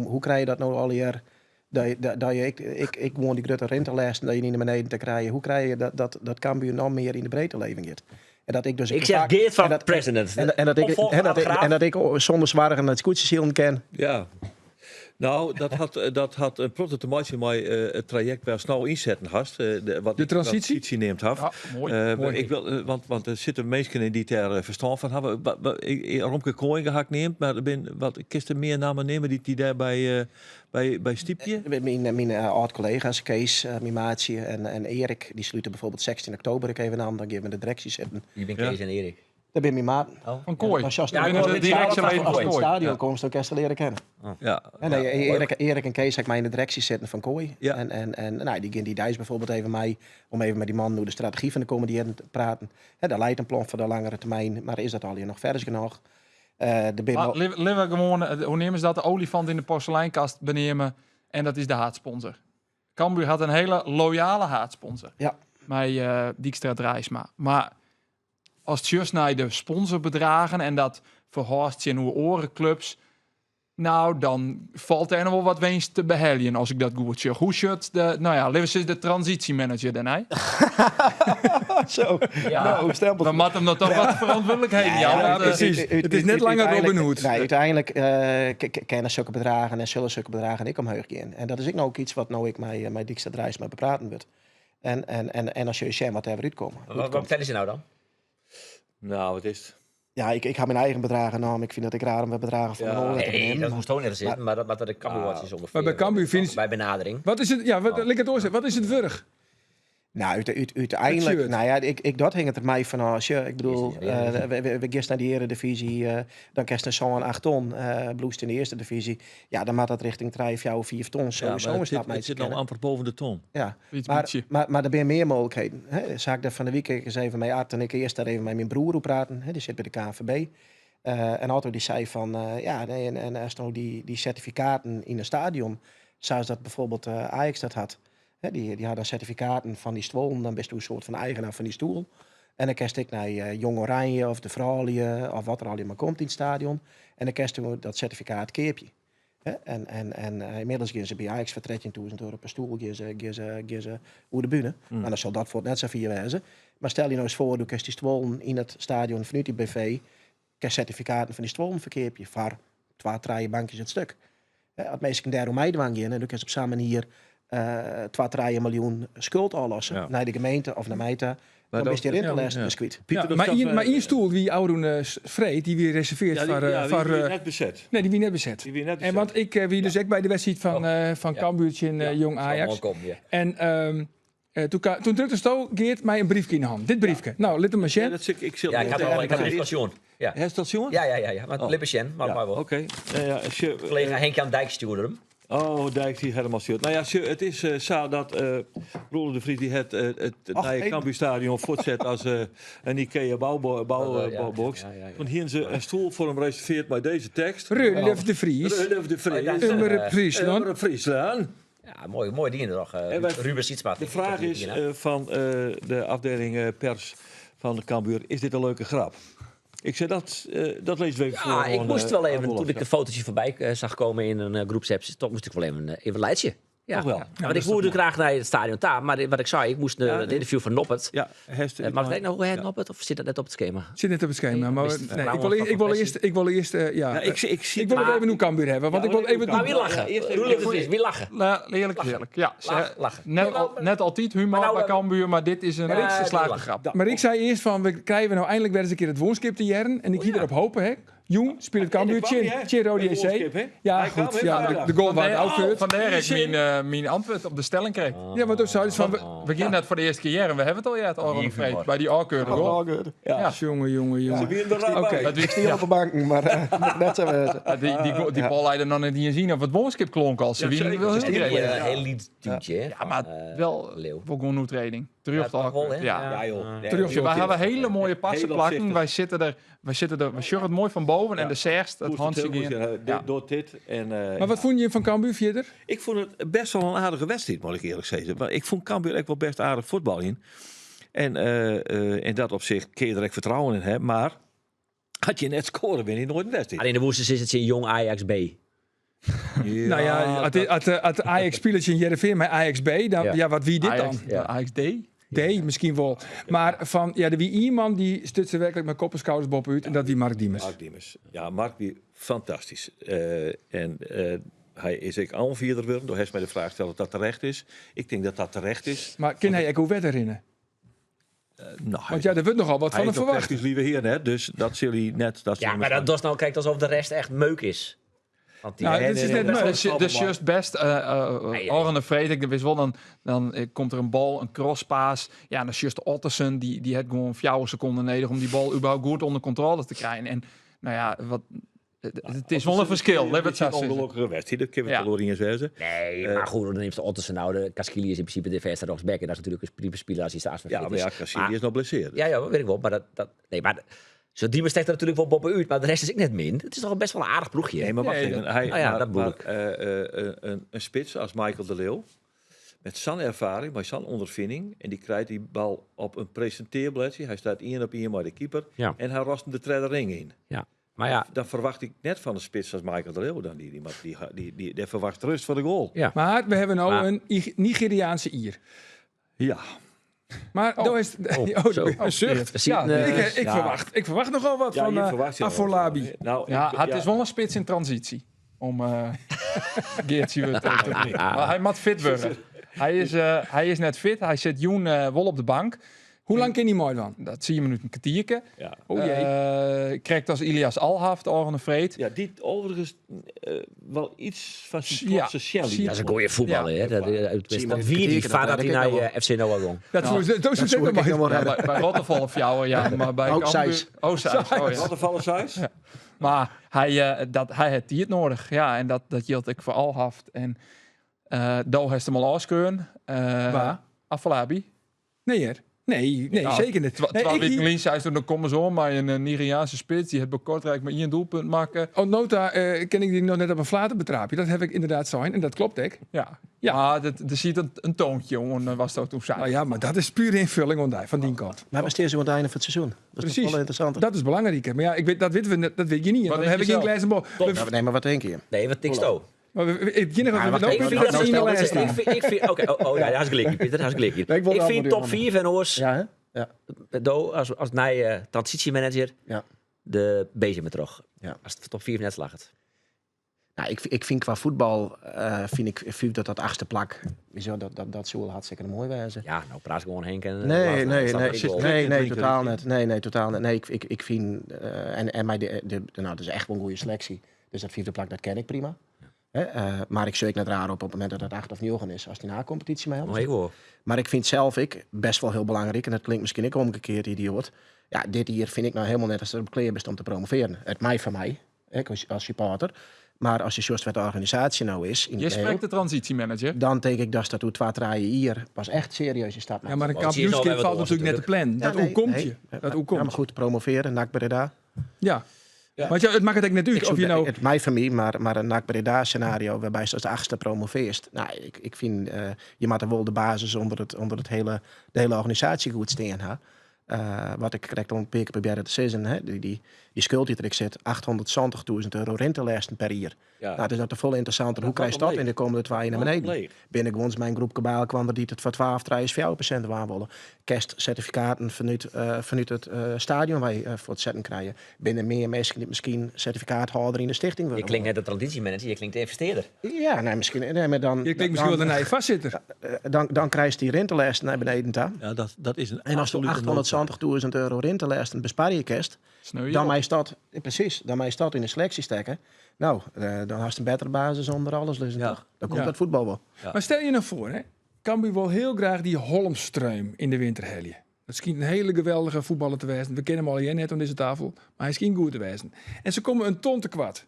hoe krijg je dat nou al jaar? Dat je, dat, dat je, ik, ik, ik woon die grote rentelast en dat je niet naar beneden te krijgen. Hoe krijg je dat Cambuur nog meer in de breedte leven gaat? En dat ik dus Ik zeg vaak- Geert van en dat- president. En, en, dat ik, Opvolger en, dat ik, Graaf. en dat ik zonder zwaar het scootjesielen ken. Ja. Nou, dat had een protte te maken met het traject waar snel inzetten hast. Wat De ik transitie? transitie neemt af. Ja, mooi. Mooi. Ik wil, want er zitten mensen in die daar verstand van hebben. Romke Kooijinga had ik neemt, maar er ben wat kisten meer namen nemen die daar bij Stiepje. Mijn oud-collega's, Kees, mijn maatje en Erik, die sluiten bijvoorbeeld 16 oktober ik even aan. Dan geven we de directie zitten. Je bent Ja. Kees en Erik. Dat ben mijn maat. Oh. Van Kooi. Als je als Ja, je binnen de in het stadion- directieleden als je in van het Kooi. stadion komt, dan kan je ze leren kennen. Ja. En nee, Erik en Kees heb ik mij in de directie zitten van Kooi. Ja. En nou, die gaan die Dijs bijvoorbeeld even mee om even met die man hoe de strategie van de komende jaren te praten. Hè, daar leidt een plan voor de langere termijn, maar is dat al hier nog vers genoeg? De ben Maar wel- Lieve gewoon, hoe nemen ze dat? De olifant in de porseleinkast benemen. En dat is de haatsponsor. Cambuur had een hele loyale haatsponsor. Ja. Bij Dijkstra Draisma. Maar als het just naar de sponsorbedragen en dat verhaast in hoe orenclubs. Nou, dan valt er nog wel wat winst te beheljen als ik dat goed zeg. Hoe shirt de, nou ja, Lewis is de transitiemanager dan, hè? Zo, Ja. nou, stempel. Dan moet hem dat toch wat verantwoordelijkheden, ja, ja, want, precies. Het is net langer Robin Hood. Nee, uiteindelijk kennen zulke bedragen en zullen zulke bedragen ik omhoog gaan. En dat is ik nou ook iets wat nou ik mij Dijkstra Draisma bepraten wordt. En als je zegt wat er weer uitkomen. Wat vertellen ze nou dan? Nou, wat is het? Ja, ik ha myn eigen bedragen naam. Ik fyn dat ik raar om wer bedragen fan in oar te Nee, neamen. dat moast ook net zitten, maar dat wat de Cambuur Watch is ongeveer. Maar bij Cambuur vind Bij benadering. Wat is het? Ja, wat, lik it oars. Wat is it wurdich? Nou, úteinlik, shirt. nou ja, dat hinget der my fan ôf. Sjoch, ik bedoel, Is het, ja. we giest nei de Eredivisie, dan kinst in 7, 8 ton, bliuwst yn de earste divyzje. Ja, dan moat dat richting 3, 4, 5 ton Ja, sowieso maar in het stap zit, het meitsje zit nou kinne. amper boven de ton. Ja, Iets maar, beetje. maar der binne mear mooglikheden. Hè. Sa ik dêr fan de wike ris even mei Art en ik earst dêr even mei myn broer oer praten. Hè, dy sit by de KNVB. En Otto dy sei fan, ja, nee, en ast no dy sertifikaten yn in stadion, sa as dat bijvoorbeeld Ajax dat hat, hè, dy ha dan sertifikaten fan dy stuollen, dan bist do in soart fan eigenaar fan dy stoel. En dan kinst ek nei Jong Oranje of de froulju of wat der allegear mar komt yn it stadion. En dan kinst do dat sertifikaat keapje. Hè? En ynmiddels gean se by Ajax foar 13.000 euro per stoel gean se oer de bühne. Mar dan sil dat fuort net sa fier wêze. Mar stel je no ris foar, do kinst dy stuollen yn it stadion fanút dy BV, kinst sertifikaten fan dy stuollen ferkeapje foar 2, 3 bankjes it stuk. Hè, as minsken dêroer meidwaan gean, en do kinst op sa'n manier 2, 3 miljoen skuld ôflosse nei de gemeente of nei my ta, Maar dan dat bist dy rintelêsten dus kwyt. Pieter, Ja, dat mar snap ien, ik. mar ien stoel wie ôfrûne freed, dy wie reservearre Ja, die, foar, ja, die foar, wie net beset. Nee, dy wie net beset. Die wie net En beset. want ik wie dus ek by de wedstriid fan Cambuur tsjin Jong Zal Ajax. moai komen, ja. En toen drukte sto Geert my in briefke yn de hân. Dit briefke. Nou, lit him mar Ja, sjen. dat sil ik, ik sil Ja, ik had al, ik had het station. Ja. Hast dat sjoen? Ja. Maar Oh. lit mar sjen, maar, Ja, maar wol. Oké. Nou ja, sjoch, Collega Henk-Jan Dijk stjoerde him. Oh, Dijk die helemaal stuurt. Nou ja, sjoch, it is sa dat Roelof de Vries die het het Och, nije even. Cambuurstadion fuortset as in Ikea boubox. Ja. Want hier ze in stoel foar him reservearre mei dizze tekst. Roelof de Vries. Roelof de Vries. Oh, dat is, Ummer Friesland. Ummer Friesland. Ja, moai, moai dien toch. En wij- Ruben Sietsma. De vraag is van de afdeling pers van de Cambuur, is dit een leuke grap? Ik zei, dat lezen we even Ja, voor. ik moest wel even, Roelof, toen ik ja. de fotootje voorbij zag komen in een groepsapp, toch moest ik wel even leidje. Ja. Toch wel? Ja, want ik wilde graag naar het stadion daar, maar wat ik zei, ik moest het interview van Noppert. Ja, heeft Maar weet ik nou hoe heet Noppert of zit dat net op het schema? Zit net op het schema. Maar Mr. nee, ik wil, Blauwe eerst, ik wil van eerst, ik wil eerst, ja, Ja, ik zie ik wil het Maar- even nu Cambuur hebben, want Ja, ik wil maar even Maar wie lachen? Ja, eerst even- Roelof de Vries, wie lachen? Nou, eerlijk is eerlijk. Ja, ze- Lach, lachen. Net altijd humor Maar nou, bij Cambuur, maar dit is een Ja, geslaagde die grap. Maar ik zei eerst van, we krijgen nou eindelijk weer eens een keer het woonskip te jaren. En ik hier erop hopen, hè. Jong speelt het Cambuur, en daar kwam Chin, hij, hè? Chin Rode Het JC. woonskip, hè? Ja, Hij kwam, goed. hè, Ja, vandaag. de goal waar het afkeurt. Vandaar ik mijn antwoord op de stelling kreeg. Ja, maar toen zei ze van... We beginnen net voor de eerste keer en we hebben het al ja, het Oran Vreed, bij die afkeurde goal. Ja. Ja. Jongen, jongen, jongen. Ze wieren er Oké. bij. Dat wie- Ik stie op de banken, maar moet net zo wezen. Ja, die bal leidde nog net niet zien of het woonskip klonk al. Ze Ja, wieren zeker. wel Ze heel Een gretig. heel lied duwtje, hè, Ja, van, maar wel, Leeuw. wel gewoon training. Terug Ja, toch wel, hè? Ja. Ja, joh. Nee, Terug joh. Wij hebben hele mooie passen Heel plakken. opzichtig. Wij zitten er, we sjorren het mooi van boven en de zerst, het Koest het handje heel goed, in. ja, dit- Ja. Door dit. En, Maar wat vond je van Cambuur verder? Ik vond het best wel een aardige wedstrijd, moet ik eerlijk zeggen. Maar ik vond Cambuur echt wel best aardig voetbal in. En in dat opzicht kun je er echt vertrouwen in hebben. Maar had je net scoren, win je nooit een wedstrijd. Alleen de woesters is het in Jong Ajax B. Ja, nou ja, had Ajax spelertje in Heerenveen met Ajax B, dan, ja. Ja. wat wie dit Ajax, dan? Ja. Ajax D. D misschien wel. Maar van, ja, er wie iemand die stutste werkelijk met kop en schouders boppen uit en dat wie Mark Diemers. Mark Diemers. Ja, Mark die fantastisch. En hij is ook aanvierder geworden. Door heeft mij de vraag stellen of dat terecht is. Ik denk dat dat terecht is. Maar kan hij ook hoe wet herinneren? Nou, Want ja, er wordt nogal wat hij van hem is nog verwacht. technisch lieve heer net, dus dat zul hij net. Dat Ja, maar dat is nou kijkt alsof de rest echt meuk is. Want die, Nou, dit is net nee, meuk. Dus juist best, Nee, Oren de Vreed, ik wist wel, dan komt er een bal, een crosspaas. Ja, en dan is juist Ottersen, die had gewoon 4 seconden nodig om die bal überhaupt goed onder controle te krijgen. En nou ja, wat, het is wel een verschil. Laat het zo Een zeggen. ongelukkige wedstrijd, dat kunnen we Ja. verloren in zeggen. Nee, maar goed, dan neemt de Ottersen nou. De Caschili is in principe de verste rechtsback. En dat is natuurlijk een prima speler als hij staat van Ja, fit maar ja, is. Cassini Maar- is nog blesseerd. Ja, ja, dat weet ik wel. Maar dat, dat, nee, maar zo Diemers steekt er natuurlijk wel boppen uit, maar de rest is ik net min. Het is toch best wel een aardig ploegje. Nee, maar wacht Nee, even. dat- Hij, Nou ja, maar, dat bedoel maar, ik. een spits als Michael de Leeuw, met zijn ervaring, met zijn ondervinding, en die krijgt die bal op een presenteerbladje. Hij staat 1 op 1 bij de keeper Ja. en hij rast hem de tredde ring in. Ja. Maar ja, Dan verwacht ik net van een spits als Michael de Leeuw. Dan die verwacht rust voor de goal. Ja. Maar we hebben nou Maar- een Nigeriaanse Ier. Ja. Maar Oh. daar is Oh, oh, zo. een zucht. Er zit Ja, een, Ik ik verwacht nogal wat Ja, van je verwacht je wel wat Afolabi. van. Nou, Ja, ik- het is wel een spits in transitie. Om Geertje weer te brengen. Maar hij moet fit worden. Hij is net fit. Hij zit Joen wel op de bank. Hoe lang kin hy meidwaan? Dat tsien minuten kertierke. Ja. Oh jee. Krekt as Ilias Alhaft ôfrûne freed. Ja, dy't overigens wel iets fan syn Ja. klotse sjen liet. Dat is in goede voetballer, hè? Dat, Tien dat minuten wie die kertierke, dat vader red die ik naar nog wel. FC Noah ging. Dat Ja. soe dat Dat soe soe ik ik nog wel Ja, redden. bij Rottervallen fjouwer, ja, maar bij Ook Cambuur- Zeist. Oh, Zeist. Oh, ja. Rottervallen Zeist? Maar hij had die het nodig. Ja, en dat hield ik voor Alhaft. En Do heeft hem al afskeuren. Waar? Afolabi. Nee, hè? Nee, nee, Ja, zeker niet. Nee, 12 ik weken hier- geleden zei ze toen, dan komen ze om, maar een Nigeriaanse spits, die het bij Kortrijk maar 1 doelpunt maken. Oh, nota, ken ik die nog net op een flater betraapje. Dat heb ik inderdaad zijn en dat klopt ook. Ja. Ja. Maar er zit een toontje, jongen, was dat toen zei. Nou ja, maar dat is pure invulling want van die kant. Maar we staan zo aan het einde van het seizoen. Dat is Precies. toch wel interessant. Dat is belangrijker. Maar ja, ik weet, dat weten we net, dat weet je niet. En Wat dan denk heb je ik geen zelf? glazen bol. We- Ja, nee, maar wat denk je? Nee, wat tikt zo? Maar het enige wat Ja, we wacht nou even, weten, nou, dat nou is in de stel lijst dit staan. Ik vind, ik vind, oké, oh, oh, ja, daar is gelijk, Pieter, daar is gelijk. Nee, ik wil Ik wel vind antwoorden, top 4 van Oors, Ja, hè? Ja. Do, als nieuwe transitiemanager, Ja. de bezem met terug. Ja. Als het top 4 net slaagt. Nou, ik vind qua voetbal vind ik, vind ik dat dat achtste plak, weet je wel, dat zou wel hartstikke mooi wezen. Ja, nou praat gewoon Henk en Nee, Lars, nee, dat snap nee, ik wel. nee, nee, Linker, totaal linker. net. Nee, nee, totaal net. Nee, ik vind, en mij de, nou, het is echt wel een goede selectie. Dus dat vierde plak, dat ken ik prima. Hè, maar ik zeuk net raar op het moment dat het 8 of 9 is, als die na competitie mee helpt. Maar ik hoor. Maar ik vind zelf ik best wel heel belangrijk, en dat klinkt misschien ook omgekeerd idioot. Ja, dit hier vind ik nou helemaal net als het op kleer best om te promoveren. Het mij van mij, hè, als supporter. Maar als je zoals wat de organisatie nou is, in Je het geheel, spreekt de transitiemanager. dan denk ik dat dat hoe twee draaien hier pas echt serieus in stap Ja, maar een Want zie je kampioenskip zo bij valt wat natuurlijk net te plan. Ja, Dat nee, hoe komt nee. je? Dat hoe Ja, komt maar goed, promoveren, NAC Breda. Ja. Want ja, het maakt het ook net uit Ik of zoek je nou... Het mij van mij, maar een NAC Breda scenario waarbij ze als de achtste promoveert. Nou, ik vind, je moet er wel de basis onder de hele organisatie goed staan. Hè? Wat ik correct om een keer proberen te zeggen, hè? Die schuld die er zit, 870.000 euro rentelasten per jaar. Ja. Nou, het is dat de volle interessanter. Dat Hoe krijg je valt dat in omleeg. de komende 2 jaar naar Dat valt beneden? omleeg. Binnen gewoon mijn groep kabaal kwam er die het voor 12, 3, 4% waan willen. Kerstcertificaten vanuit het stadion waar je voor het zetten krijgen. Binnen meer mensen die misschien certificaathouder in de stichting Je willen klinkt net de transitiemanager, je klinkt de investeerder. Ja, nee, misschien. Nee, maar dan, Je klinkt misschien wel de nieuwe vastzitter. Dan krijg je die rentelasten naar beneden toe. Ja, dat is een En als je absolute noodzaak. 870.000 euro rentelasten bespaar je kerst, Sneu je dan op. mij staat, ja, precies, dan mij staat in de selectie stekken. Nou, dan had je een betere basis onder alles, dus Ja. toch? Dan komt Ja. dat voetbal wel. Ja. Maar stel je nou voor, hè, Cambuur wil heel graag die Holmström in de winter heljen. Dat schijnt een hele geweldige voetballer te wezen. We kennen hem al hier net aan deze tafel, maar hij schijnt goed te wezen. En ze komen een ton te kwart.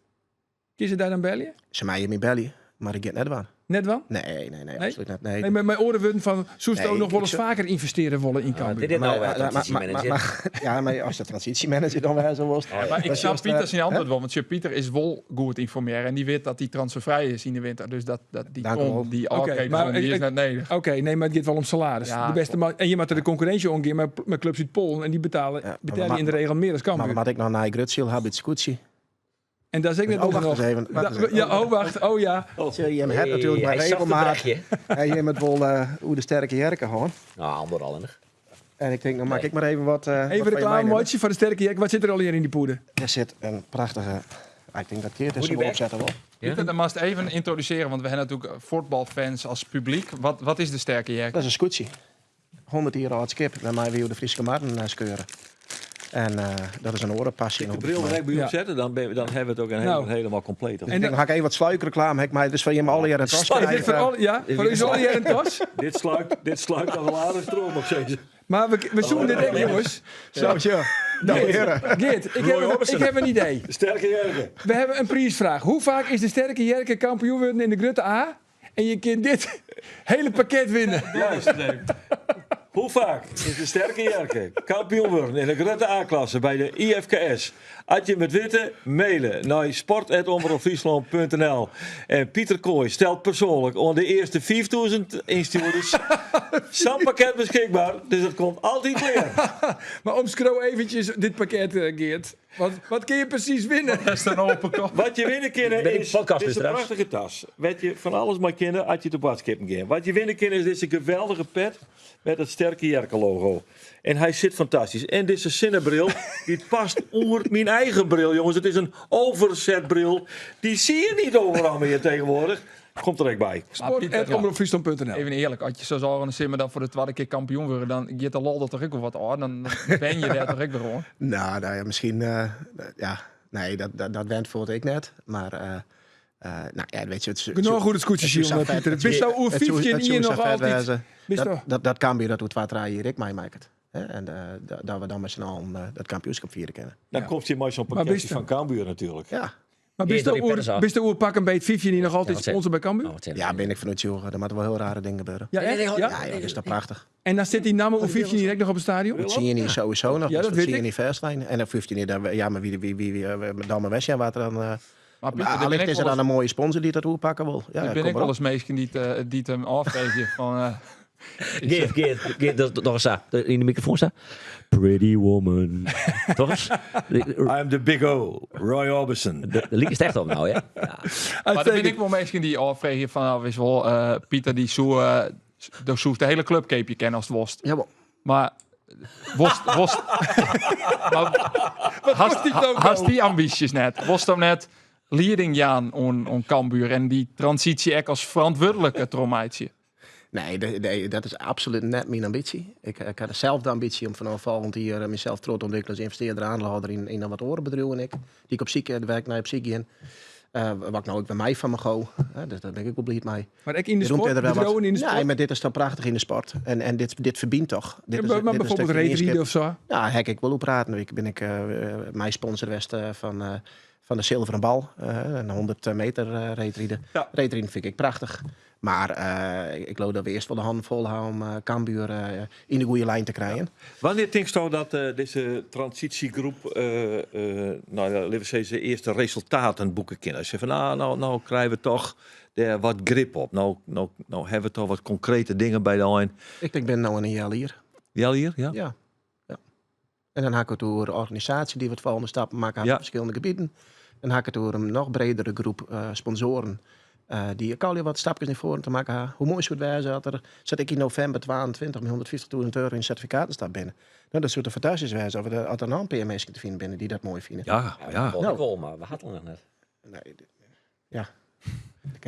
Kies je daar dan bellen? Ze mij in mijn belly, maar ik get net waar. Net wel? Nee, nee, nee, Nee? absoluut niet. Nee. Nee, maar mijn oren worden van Soesto Nee, nog ik wel eens zou- vaker investeren willen in Cambuur. dit is nou Maar, wel transitiemanager. ja, maar als de transitiemanager dan wel zo was. Maar ik Dat snap is juist, Pieter zijn antwoord hè? wel, want Pieter is wel goed informeren en die weet dat die transfervrij is in de winter. Dus dat die Dank u ton wel. die Oké, oké, maar die is ik- net neder. Oké, nee, maar het gaat wel om salaris. Ja, de beste man, en je moet er de concurrentie omgaan met clubs uit Polen en die Ja, maar betalen maar- in de regel meer dan Cambuur. Maar wat ik nou naar Grutziel heb, het scootje. En daar zeg ik net Oh, ook wacht nog. eens even, wacht eens even. Ja, oh, wacht. Oh ja. Zie je, je hebt natuurlijk Hey, maar hij zag het regelmaat. berichtje. Hij heeft het wel hoe de sterke jerken gewoon. Nou, ander al enig. En ik denk, nou maak Nee. ik maar even wat. Even wat van je reclame, meenemen. Motje, voor de sterke jerk. Wat zit er al hier in die poeder? Er zit een prachtige. Ah, ik denk dat Geert is Goodie wel bag. opzetten wel. Pieter, dan mag je even introduceren, want we hebben natuurlijk voetbalfans als publiek. Wat is de sterke jerk? Dat is een scootje. 100 euro oud skip, bij mij weer de Friese Marten skeuren. En dat is een orenpassie. De bril direct bij je Ja. opzetten, dan hebben we het ook een Nou. helemaal compleet. En dan ga ik even wat sluikreclame. Ik maar dus van je me alle jaren een tas Is dit krijgen. voor al, ja, voor u al hier een tas? Dit sluikt nog wel aardig stroom op deze. Maar we zoeken dit echt, jongens. Zo, zo. Nou, heren. Geert, ik heb een idee. Sterke Jerken. We hebben een prijsvraag. Hoe vaak is de sterke Jerke kampioen geworden in de Grutte A? En je kunt dit hele pakket winnen. Juist. Hoe vaak is de sterke Jerke kampioen geworden in de Grutte A-klasse bij de IFKS? Had je met witte, mailen naar sport@omroepfriesland.nl. En Pieter Kooi stelt persoonlijk onder de eerste 5000 instuurders zo'n pakket beschikbaar. Dus dat komt altijd weer. Maar omschroom eventjes dit pakket, Geert. Want wat kun je precies winnen? Dat is een open kop. Wat je winnen kan Ben ik is, podcast dit is een luisteraars? prachtige tas. Weet je, van alles maar kennen, had je de badskippen gaan. Wat je winnen kan is deze geweldige pet met het sterke Jerke logo. En hij zit fantastisch. En deze zonnebril, die past onder mijn eigen bril, jongens. Het is een overzetbril. Die zie je niet overal meer tegenwoordig. Komt der ek by. Sport@omropfryslan.nl. Even earlik, as je sa ôfrûne simmer dan foar de twadde kear kampioen wurde, dan giet de lol der toch ek wol wat ôf. Dan wen je dêr toch ek wer oan. Nou, nou ja, miskien, ja, nee, dat went voelt ik net. Maar, nou ja, weet je, het Genôch oer it skûtsjesilen, Pieter. Bist oer 15 jier noch altyd... Dat, dat Cambuur dat oer 2, 3 jier ek meimakket. En dat we dan mei syn allen dat kampioenskip fiere kinne. Dan komt hy mei so'n pakketje fan Cambuur natuerlik. Ja. Mar bist oer pak 'm beet 15 jier noch altyd sponsor by Cambuur? Ja, bin ik fan oertsjûge. Der moatte wol hiel rare dingen gebeure. Ja, echt? Ja, ja, dat is toch prachtich. En dan sit dy namme oer 15 jier ek noch op it stadion? Oer 10 jier sowieso noch. Ja, dat wit ik. 10 jier fêstlein. En dan 15 jier, dan, ja, mar wie, dan mar wer sjen wat der dan... Maar Pieter, Maar allicht is der dan in moaie sponsor dy't dat oerpakke wol. Ja, Der binne ek wolris minsken dy't him ôffreegje fan... Geert, Geert, Geert, dat noch ris sa. Yn de mikrofoan sa. Pretty woman. Toch ris? I'm the big O, Roy Orbison. Dêr likest echt op no, ja. ja. Mar der binne ek wol minsken dy't ôffreegje fan, nou, witst wol, Pieter, dy soe, do soest de hiele klup keapje kinne ast wolst. Jawol. Mar wolst, wolst, mar hast, hast dy ambysjes net? Wolst dan net lieding jaan oan Cambuur en dy transysje ek as ferantwurdlike trochmeitsje? Nee, nee, dat is absolút net myn ambysje. Ik ha deselde ambysje om fanôf folgjend jier mysels troch te ûntwikkeljen as ynvestearder, oandielhâlder yn noch wat oare bedriuwen ek, dy't ik op syk, wêr't ik nei op syk gean. Wat ik no ek wer mei fan my go. Dus dêr bin ik ek wol bliid mei. Mar ek yn de sport? Bedriuwen yn de sport? Nee, mar dit is toch prachtich yn de sport. En dit ferbynt toch. Dit is, maar bijvoorbeeld reedriden of sa? Ja, ha ik wol oer praten. Ik bin ek mei-sponsor west fan de Zilveren Bal. In 100 meter reedriden. Ja. Reedriden fyn ik ek prachtich. Mar ik leau dat we earst wol de hannen fol ha om Cambuur yn de goede lijn te krijen. Wannear tinksto dat dizze transysjegroep, nou ja, litte we sizze, earste resultaten boeke kin? As je fan, nou, nou, nou krije we toch dêr wat grip op. No, no, no hawwe we toch wat konkrete dingen by de ein. Ik tink binnen no en in healjier. Healjier, ja? Ja. Ja. En dan ha ik it oer organisaasje dy't wat folgjende stappen makke hat Ja. op ferskillende gebieten. Dan ha ik it oer in noch bredere groep sponsoaren dy't ek allegear wat stapkes nei foaren te makken ha. Hoe moai soe it wêze as der, sa't ik yn novimber 22 mei 150.000 euro yn sertifikaten stapt binne. No, dat soe toch fantastysk wêze as der, as der noch in pear minsken te finen binne dy't dat moai fine. Ja, ja. Wol ik wol, mar we ha it noch net. Nee, ja.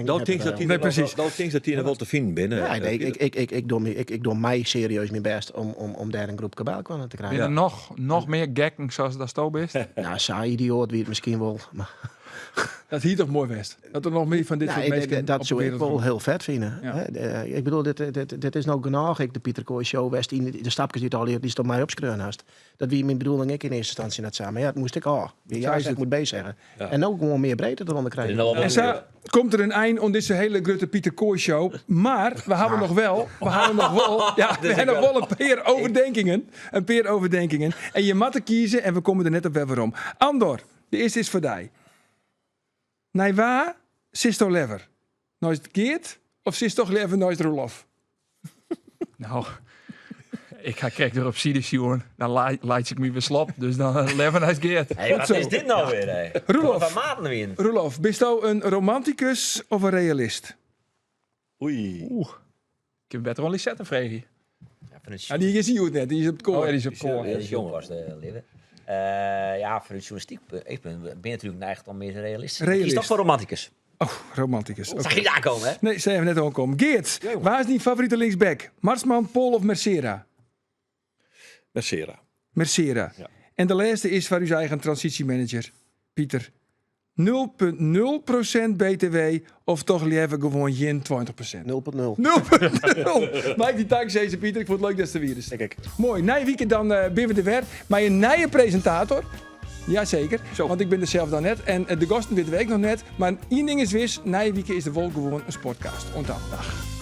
Do tinkst dat dy Nee, precies. Do tinkst dat dy der wol te finen binne. Ja, nee, ik doch my serieus myn bêst om dêr in groepke by elkoar te krijen. Binne der noch mear gekken sa as do bist? Nou, sa idioat wie it miskien wol. Mar Dat hie toch moai west? Dat der noch mear fan dit Nou, soart minsken dat op de soe ik wereld wol komme. hiel fet fine. Ja. Hè, ik bedoel, dit is no genôch ek de Pieter Kooij Show west yn de stapkes dy't allegear dy'tst op my opskreaun hast. Dat wie myn bedoeling ek yn earste ynstânsje net sa. Mar ja, it moast ek ôf. Wie Sa ja is zegt, it. moet B zeggen. En no gewoan mear breedte deronder krijen. En sa komt der in ein oan dizze hiele grutte Pieter Kooij Show. Mar we hawwe noch wel, we hawwe noch wol, ja, we hawwe noch wol in pear overdenkingen. In pear overdenkingen. En je moatte kieze en we komme der net op wer werom. Andor, de earste is foar dy. Nei wa sitsto leaver? Neist Geert of sitst toch leaver neist Roelof? Nou, ik ha krekt der op side sjoen. Dan laitsje ik my wer slop. Dus dan leaver neist Geert. Hey, wat zo. is dit nou wer? Hey? Roelof. Wat maten wien? Roelof, bisto in romantikus of in realist? Oei. Oeh. Ik kin better oan Lisette freegje. Ja, fan it Ja, dy is hier net, dy is op it koar. Oh, ja, dy is op koar. Ja, die is jong was de leven. Ja, fan it journalistyk ik ben natuerlik neigd om mear realistysk. Ik kies Realist. toch foar romantikus. Oh, romanticus. Zag Oké. je daar komen, hè? Nee, ze even net aankomen. Geert, waar is die favoriete linksback? Marsman, Pol of Mercera? Mercera. Mercera. Ja. En de laatste is voor uw eigen transitiemanager, Pieter. 0,0% BTW of toch liever gewoon geen 20%? 0,0. 0,0. Mike, dy tank sizze, Pieter. Ik fûn it leuk datst der wiest. Denk ik. Moai. Nije wike dan binne we der wer mei in nije presintator. Jazeker, want ik bin der sels dan net. En de gasten witte we ek noch net. Mar ien ding is wis, nije wike is der wol gewoan in sportcast. Oant dan. Dag.